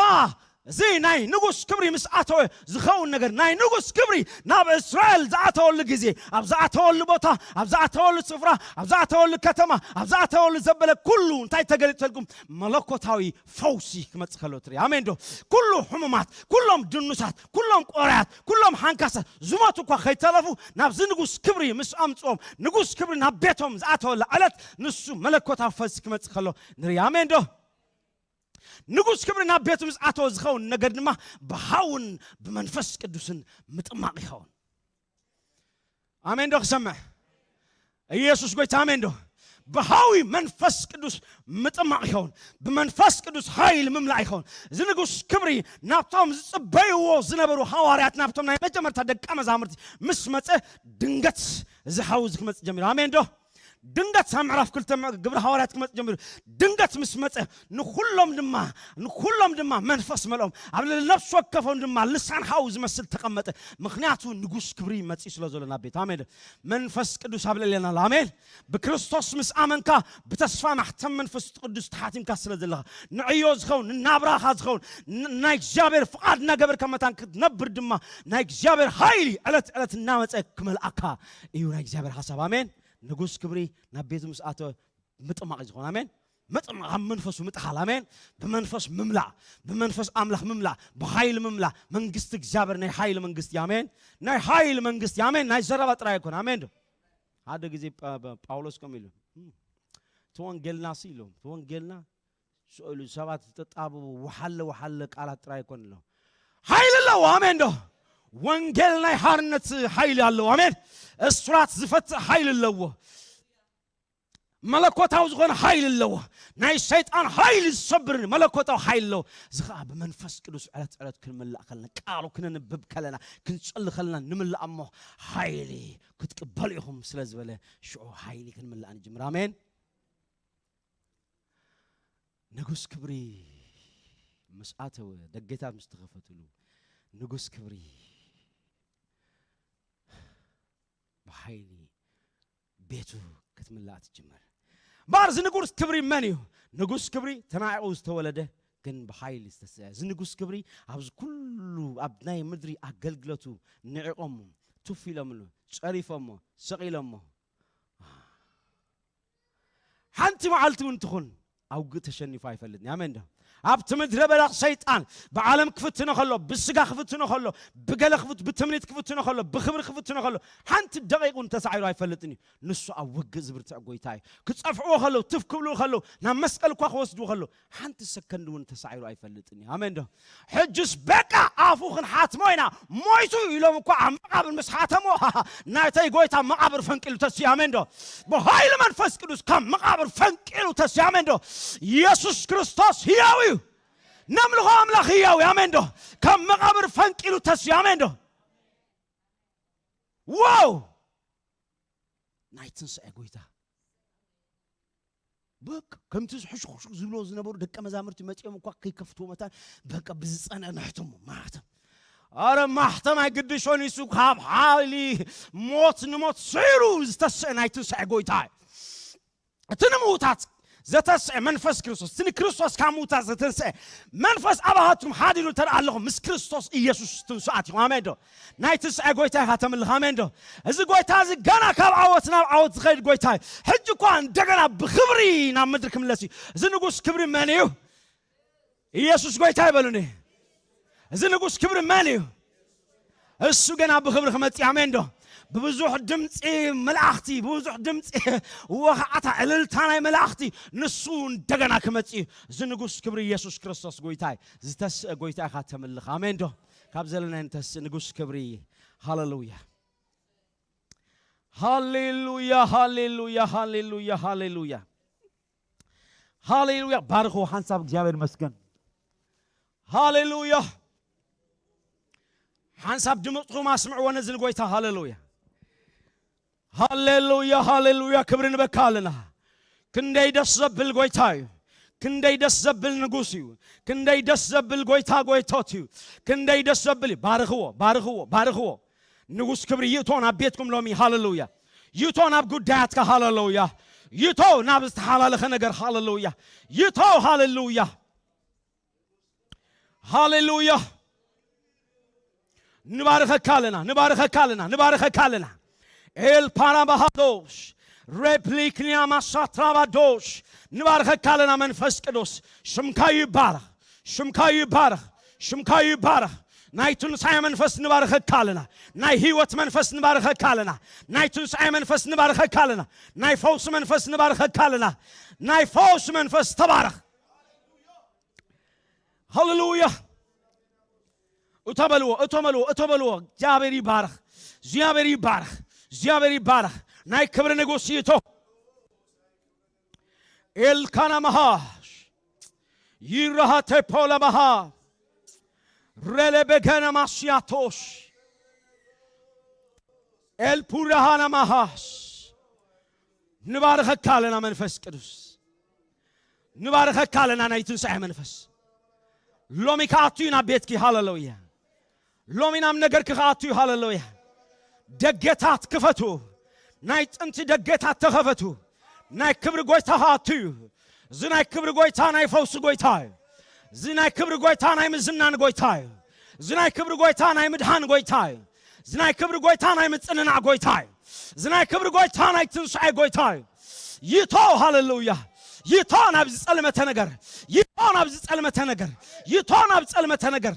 እዚ ናይ ንጉስ ክብሪ ምስ ኣተወ ዝኸውን ነገር፣ ናይ ንጉስ ክብሪ ናብ እስራኤል ዝኣተወሉ ግዜ፣ ኣብ ዝኣተወሉ ቦታ፣ ኣብ ዝኣተወሉ ስፍራ፣ ኣብ ዝኣተወሉ ከተማ፣ ኣብ ዝኣተወሉ ዘበለ ኩሉ እንታይ ተገሊጸልኩም? መለኮታዊ ፈውሲ ክመጽእ ከሎ ትርኢ። ኣሜን ዶ? ኩሉ ሕሙማት፣ ኩሎም ድኑሳት፣ ኩሎም ቆራያት፣ ኩሎም ሓንካሳት ዝሞቱ እኳ ከይተረፉ ናብዚ ንጉስ ክብሪ ምስ ኣምጽኦም፣ ንጉስ ክብሪ ናብ ቤቶም ዝኣተወላ ዕለት ንሱ መለኮታዊ ፈውሲ ክመጽእ ከሎ ንርኢ። ኣሜን ዶ? ንጉስ ክብሪ ናብ ቤቱ ምስ ኣተወ ዝኸውን ነገር ድማ ብሃውን ብመንፈስ ቅዱስን ምጥማቕ ይኸውን። ኣሜን ዶ ክሰምዕ? ኢየሱስ ጎይታ፣ ኣሜን ዶ? ብሃዊ መንፈስ ቅዱስ ምጥማቕ ይኸውን። ብመንፈስ ቅዱስ ሓይል ምምላእ ይኸውን። እዚ ንጉስ ክብሪ ናብቶም ዝጽበይዎ ዝነበሩ ሃዋርያት፣ ናብቶም ናይ መጀመርታ ደቀ መዛሙርቲ ምስ መጸ፣ ድንገት እዚ ሓዊ እዚ ክመጽእ ጀሚሩ። ኣሜን ዶ? ድንገት ኣብ ምዕራፍ ክልተ ግብሪ ሃዋርያት ክመጽእ ጀሚሩ። ድንገት ምስ መጸ ንኹሎም ድማ፣ ንኹሎም ድማ መንፈስ መልኦም። ኣብ ልዕሊ ነፍሲ ወከፎም ድማ ልሳን ሓዊ ዝመስል ተቐመጠ። ምኽንያቱ ንጉስ ክብሪ መጺኡ ስለ ዘሎ ናብ ቤት። ኣሜን ዶ? መንፈስ ቅዱስ ኣብ ልዕሌና ኣሎ። ኣሜን። ብክርስቶስ ምስ ኣመንካ ብተስፋ ማሕተም መንፈስ ቅዱስ ተሓቲምካ ስለ ዘለኻ፣ ንዕዮ ዝኸውን፣ ንናብራኻ ዝኸውን፣ ን-፣ ናይ እግዚኣብሔር ፍቓድ እናገበርካ መታን ክትነብር ድማ ናይ እግዚኣብሔር ሓይሊ ዕለት ዕለት እናመጸ ክመልኣካ እዩ ናይ እግዚኣብሔር ሓሳብ። ኣሜን። ንጉስ ክብሪ ናብ ቤቱ ምስ ኣተወ ምጥማቕ እዩ ዝኾን። ኣሜን። ምጥማቕ፣ ኣብ መንፈሱ ምጥሓል። ኣሜን። ብመንፈስ ምምላእ፣ ብመንፈስ ኣምላኽ ምምላእ፣ ብሓይሊ ምምላእ። መንግስቲ እግዚኣብሔር ናይ ሓይሊ መንግስቲ እዩ። ኣሜን። ናይ ሓይሊ መንግስቲ እዩ። ኣሜን። ናይ ዘረባ ጥራይ ኣይኮነ። ኣሜን ዶ? ሓደ ግዜ ጳ-፣ ጳ-፣ ጳውሎስ ከምኡ ኢሉ፣ "እም፣ እቲ ወንጌልና ሲ" ኢሎም፣ "እቲ ወንጌልና" ስእሉ ሰባት ዝተጣበቡ ወሓለ ወሓለ ቃላት ጥራይ ኣይኮን ኣሎ። ሓይሊ ኣለዎ። ኣሜን ዶ? ወንጌል ናይ ሓርነት ሓይሊ ኣለዎ። ኣሜን። እስራት ዝፈትሕ ሓይሊ ኣለዎ። መለኮታዊ ዝኾነ ሓይሊ ኣለዎ። ናይ ሰይጣን ሓይሊ ዝሰብር መለኮታዊ ሓይሊ ኣለዎ። እዚ ኸዓ ብመንፈስ ቅዱስ ዕለት ዕለት ክንምላእ ከለና፣ ቃሉ ክነንብብ ከለና፣ ክንጸሊ ከለና ንምላእ እሞ፣ ሓይሊ ክትቅበሉ ኢኹም ስለ ዝበለ፣ ሽዑ ሓይሊ ክንምላእ ንጅምር። ኣሜን። ንጉስ ክብሪ ምስ ኣተወ፣ ደጌታት ምስ ተኸፈትሉ፣ ንጉስ ክብሪ ብሓይሊ ቤቱ ክትምላእ ትጅምር። እምበኣር እዚ ንጉስ ክብሪ መን እዩ? ንጉስ ክብሪ ተናዒቑ ዝተወለደ ግን ብሓይሊ ዝተስአ። እዚ ንጉስ ክብሪ ኣብዚ ኩሉ ኣብ ናይ ምድሪ ኣገልግለቱ ንዒቖሞ፣ ቱፍ ኢሎምሉ፣ ጸሪፎሞ፣ ሰቒሎሞ። ሓንቲ መዓልቲ እውን ትኹን ኣብ ውግእ ተሸኒፉ ኣይፈልጥን። ኣሜን ዶ? ኣብቲ ምድረ በዳ ሰይጣን ብዓለም ክፍትኖ ከሎ፣ ብስጋ ክፍትኖ ከሎ፣ ብገለ ክፍት-፣ ብትምኒት ክፍትኖ ከሎ፣ ብኽብሪ ክፍትኖ ከሎ፣ ሓንቲ ደቂቕ እውን ተሳዒሩ ኣይፈልጥን እዩ። ንሱ ኣብ ውግእ ዝብርትዕ ጎይታ እዩ። ክጸፍዕዎ ከለዉ፣ ትፍ ክብልዎ ከለዉ፣ ናብ መስቀል እኳ ክወስድዎ ከለዉ፣ ሓንቲ ሰከንድ እውን ተሳዒሩ ኣይፈልጥን እዩ። ኣሜን ዶ? ሕጅስ በቃ ኣፉ ክንሓትሞ ኢና፣ ሞይቱ ኢሎም እኳ ኣብ መቓብር ምስ ሓተሞ፣ ናይተይ ጎይታ መቓብር ፈንቂሉ ተስዩ። ኣሜን ዶ? ብሃይሊ መንፈስ ቅዱስ ካብ መቓብር ፈንቂሉ ተስዩ። ኣሜን ዶ? ኢየሱስ ክርስቶስ ህያው እዩ። ነምልኾ ኣምላኽ ህያው እዩ። ኣሜን ዶ? ካብ መቓብር ፈንቂሉ ተስዩ። ኣሜን ዶ? ዋው! ናይ ትንሳኤ ጎይታ። በቃ ከምቲ ሕሹኽሹኽ ዝብሎ ዝነበሩ ደቀ መዛሙርቲ መጺኦም እኳ ከይከፍትዎ መታን፣ በቃ ብዝጸንዐ ንሕትሞ ማሕተም። ኣረ ማሕተም ኣይግድሾን፣ ይሱ ካብ ሓይሊ ሞት ንሞት ስዒሩ ዝተስአ ናይ ትንሳኤ ጎይታ እዩ። እቲ ንምዉታት ዘተስአ መንፈስ ክርስቶስ፣ እቲ ንክርስቶስ ካብ ምዉታት ዘተንስአ መንፈስ ኣባኻትኩም ሓዲሩ እንተ ደኣ ኣለኹም፣ ምስ ክርስቶስ ኢየሱስ ትንሱኣት ኢኹም። ኣሜን ዶ? ናይ ትንሳኤ ጎይታ ኢኻ ተምልኽ። ኣሜን ዶ? እዚ ጎይታ እዚ ገና ካብ ዓወት ናብ ዓወት ዝኸይድ ጎይታ እዩ። ሕጂ እኳ እንደገና ብኽብሪ ናብ ምድሪ ክምለስ እዩ። እዚ ንጉስ ክብሪ መን እዩ? ኢየሱስ ጎይታ ይበሉኒ። እዚ ንጉስ ክብሪ መን እዩ? እሱ ገና ብኽብሪ ክመጽእ። ኣሜን ዶ? ብብዙሕ ድምፂ መላእኽቲ፣ ብብዙሕ ድምፂ ወኻዕታ፣ ዕልልታ ናይ መላእኽቲ፣ ንሱ እንደገና ክመጽእ እዩ። እዚ ንጉስ ክብሪ ኢየሱስ ክርስቶስ ጎይታ እዩ። ዝተስእ ጎይታ ኢኻ ተምልኽ። ኣሜን ዶ? ካብ ዘለና ንተስእ ንጉስ ክብሪ። ሃሌሉያ። ሃሌሉያ፣ ሃሌሉያ፣ ሃሌሉያ፣ ሃሌሉያ። ሃሌሉያ። ባርኽዎ ሓንሳብ እግዚኣብሔር ይመስገን። ሃሌሉያ። ሓንሳብ ድምፅኹም ኣስምዕዎ ነዚ ንጎይታ። ሃሌሉያ። ሃሌሉያ፣ ሃሌሉያ። ክብሪ ንበካ ኣለና። ክንደይ ደስ ዘብል ጎይታ እዩ። ክንደይ ደስ ዘብል ንጉስ እዩ። ክንደይ ደስ ዘብል ጎይታ ጎይቶት እዩ። ክንደይ ደስ ዘብል እዩ። ባርኽዎ፣ ባርኽዎ፣ ባርኽዎ። ንጉስ ክብሪ ይእቶ ናብ ቤትኩም ሎሚ። ሃሌሉያ። ይእቶ ናብ ጉዳያትካ። ሃሌሉያ። ይእቶ ናብ ዝተሓላለኸ ነገር። ሃሌሉያ። ይእቶ። ሃሌሉያ። ሃሌሉያ። ንባርኸካ ኣለና፣ ንባርኸካ ኣለና፣ ንባርኸካ ኣለና። ኤል ፓራባሃዶሽ ሬፕሊክኒያ ማሳትራባዶሽ። ንባርኸካ ኣለና መንፈስ ቅዱስ። ሽምካ ይባረኽ፣ ሽምካ ይባረኽ፣ ሽምካ ይባረኽ። ናይ ትንሳኤ መንፈስ ንባርኸካ ኣለና። ናይ ህይወት መንፈስ ንባርኸካ ኣለና። ናይ ትንሳኤ መንፈስ ንባርኸካ ኣለና። ናይ ፈውሲ መንፈስ ንባርኸካ ኣለና። ናይ ፈውሲ መንፈስ ተባረኽ። ሃሌሉያ። እቶ በልዎ፣ እቶ በልዎ፣ እቶ በልዎ። እግዚኣብሔር ይባረኽ፣ እግዚኣብሔር ይባረኽ፣ እግዚኣብሔር ይባረኽ። ናይ ክብሪ ንጉስ ይእቶ። ኤልካና መሃሽ ይረሃ ቴፖ ለመሃ ረለ በገነ ማስያቶሽ ኤልፑራሃና መሃስ። ንባርኸካ ኣለና መንፈስ ቅዱስ። ንባርኸካ ኣለና ናይ ትንሳኤ መንፈስ። ሎሚ ክኣቱ እዩ ናብ ቤትኪ። ሃሌሉያ። ሎሚ ናብ ነገርኪ ክኣቱ እዩ። ሃሌሉያ። ደገታት ክፈቱ። ናይ ጥንቲ ደገታት ተኸፈቱ። ናይ ክብሪ ጎይታ ክኣቱ እዩ። እዚ ናይ ክብሪ ጎይታ ናይ ፈውሲ ጎይታ እዩ። እዚ ናይ ክብሪ ጎይታ ናይ ምዝናን ጎይታ እዩ። እዚ ናይ ክብሪ ጎይታ ናይ ምድሃን ጎይታ እዩ። እዚ ናይ ክብሪ ጎይታ ናይ ምጽንናዕ ጎይታ እዩ። እዚ ናይ ክብሪ ጎይታ ናይ ትንሳኤ ጎይታ እዩ። ይቶ። ሃሌሉያ። ይቶ ናብ ዝጸልመተ ነገር። ይቶ ናብ ዝጸልመተ ነገር። ይቶ ናብ ጸልመተ ነገር።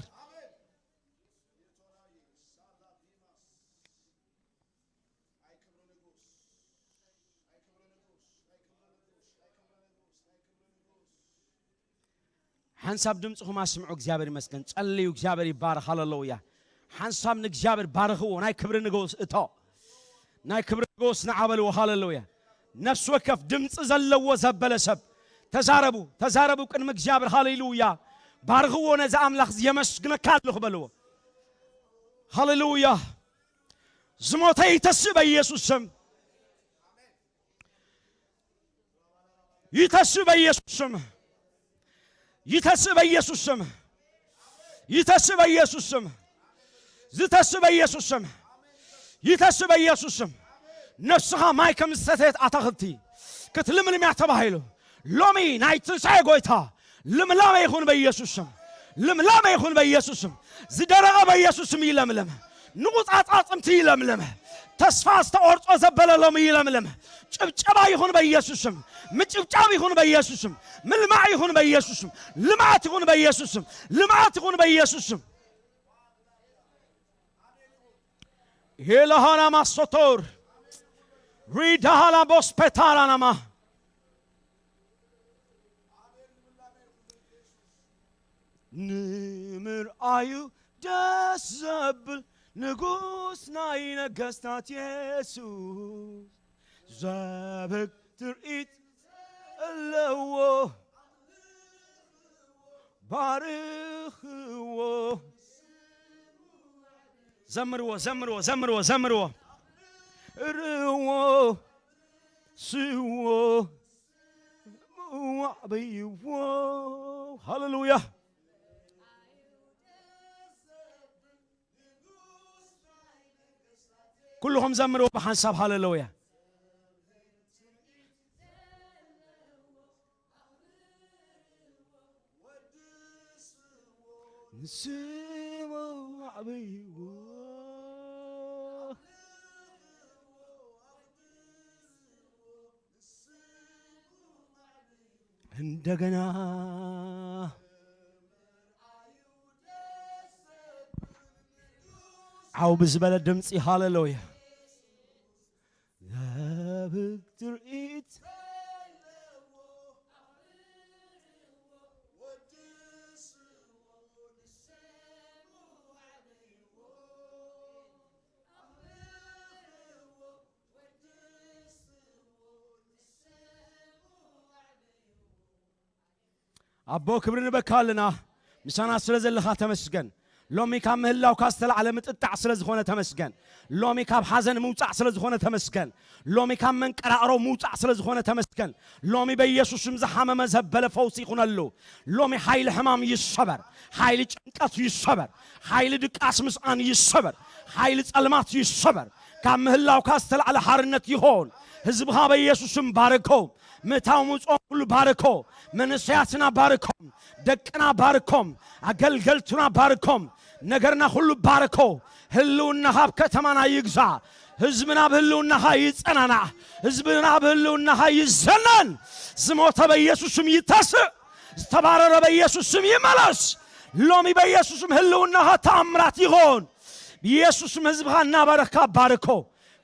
ሓንሳብ ድምፅኹም ኣስምዑ። እግዚኣብሔር ይመስገን። ጸልዩ። እግዚኣብሔር ይባረኽ። ሃሌሉያ። ሓንሳብ ንእግዚኣብሔር ባርኽዎ። ናይ ክብሪ ንጉስ እቶ። ናይ ክብሪ ንጉስ ንዓበልዎ። ሃሌሉያ። ነፍሲ ወከፍ ድምፂ ዘለዎ ዘበለ ሰብ ተዛረቡ። ተዛረቡ ቅድሚ እግዚኣብሔር። ሃሌሉያ። ባርኽዎ ነዚ ኣምላኽ እዚ። የመስግነካ ኣለኹ በልዎ። ሃሌሉያ። ዝሞተ ይተስእ በኢየሱስ ስም። ይተስእ በኢየሱስ ስም። ይተስእ በኢየሱስ ስም። ይተስእ በኢየሱስ ስም። ዝተስእ በኢየሱስ ስም። ይተስእ በኢየሱስ ስም። ነፍስኻ ማይ ከም ዝሰተየት ኣታኽልቲ ክትልምልም እያ ተባሂሉ። ሎሚ ናይ ትንሳኤ ጎይታ ልምላመ ይኹን በኢየሱስ ስም። ልምላመ ይኹን በኢየሱስ ስም። ዝደረቐ በኢየሱስ ስም ይለምልም። ንቑጻጻጽምቲ ይለምልም። ተስፋ ዝተቖርጾ ዘበለ ሎሚ ይለምልም። ጭብጨባ ይኹን በኢየሱስ ስም። ምጭብጫብ ይኹን በኢየሱስም። ምልማዕ ይኹን በኢየሱስም። ልምዓት ይኹን በኢየሱስም። ልምዓት ይኹን በኢየሱስም። ሄላሃና ማሶቶር ሪዳሃላ ቦስፔታራናማ ንምርኣዩ ደስ ዘብል ንጉስ ናይ ነገስታት የሱስ ዘብህግ ትርኢት ኣለዎ። ባርኽዎ። ዘምርዎ፣ ዘምርዎ፣ ዘምርዎ፣ ዘምርዎ። ርዎ፣ ስዎ፣ ምዋዕበይዎ። ሃሌሉያ። ኩልኹም ዘምርዎ ብሓንሳብ ሃሌሉያ። ንስሙ ኣዕብይዎ። እንደገና ዓው ብዝበለ ድምፂ ሃሌሉያ። ዘብግ ትርኢት ኣቦ ክብሪ ንበካ ኣለና። ምሳና ስለ ዘለኻ ተመስገን። ሎሚ ካብ ምህላውካ ዝተላዕለ ምጥጣዕ ስለ ዝኾነ ተመስገን። ሎሚ ካብ ሓዘን ምውጻዕ ስለ ዝኾነ ተመስገን። ሎሚ ካብ መንቀራቕሮ ምውጻዕ ስለ ዝኾነ ተመስገን። ሎሚ በኢየሱስ ስም ዝሓመመ ዘበለ ፈውሲ ይኹነሉ። ሎሚ ሓይሊ ሕማም ይሰበር። ሓይሊ ጭንቀት ይሰበር። ሓይሊ ድቃስ ምስኣን ይሰበር። ሓይሊ ጸልማት ይሰበር። ካብ ምህላውካ ዝተላዕለ ሓርነት ይኹን። ህዝብኻ በኢየሱስ ስም ባርኮ። ምእታው ምውጽኦም ኩሉ ባርኮ። መንእሰያትና ባርኮም። ደቅና ባርኮም። ኣገልገልትና ባርኮም። ነገርና ኩሉ ባርኮ። ህልውናኻ ኣብ ከተማና ይግዛእ። ህዝብና ብህልውናኻ ይጸናናዕ። ህዝብና ብህልውናኻ ይዘነን። ዝሞተ በኢየሱስ ስም ይተስእ። ዝተባረረ በኢየሱስ ስም ይመለስ። ሎሚ በኢየሱስ ስም ህልውናኻ ተኣምራት ይኹን። ብኢየሱስ ስም ህዝብኻ እናባረኽካ ባርኮ።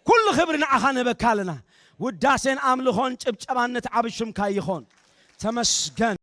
ኩሉ ክብሪ ንዓኻ ንህበካ ኣለና። ውዳሴን ኣምልኾን ጭብጨባን ነቲ ዓቢ ሽምካ ይኹን። ተመስገን።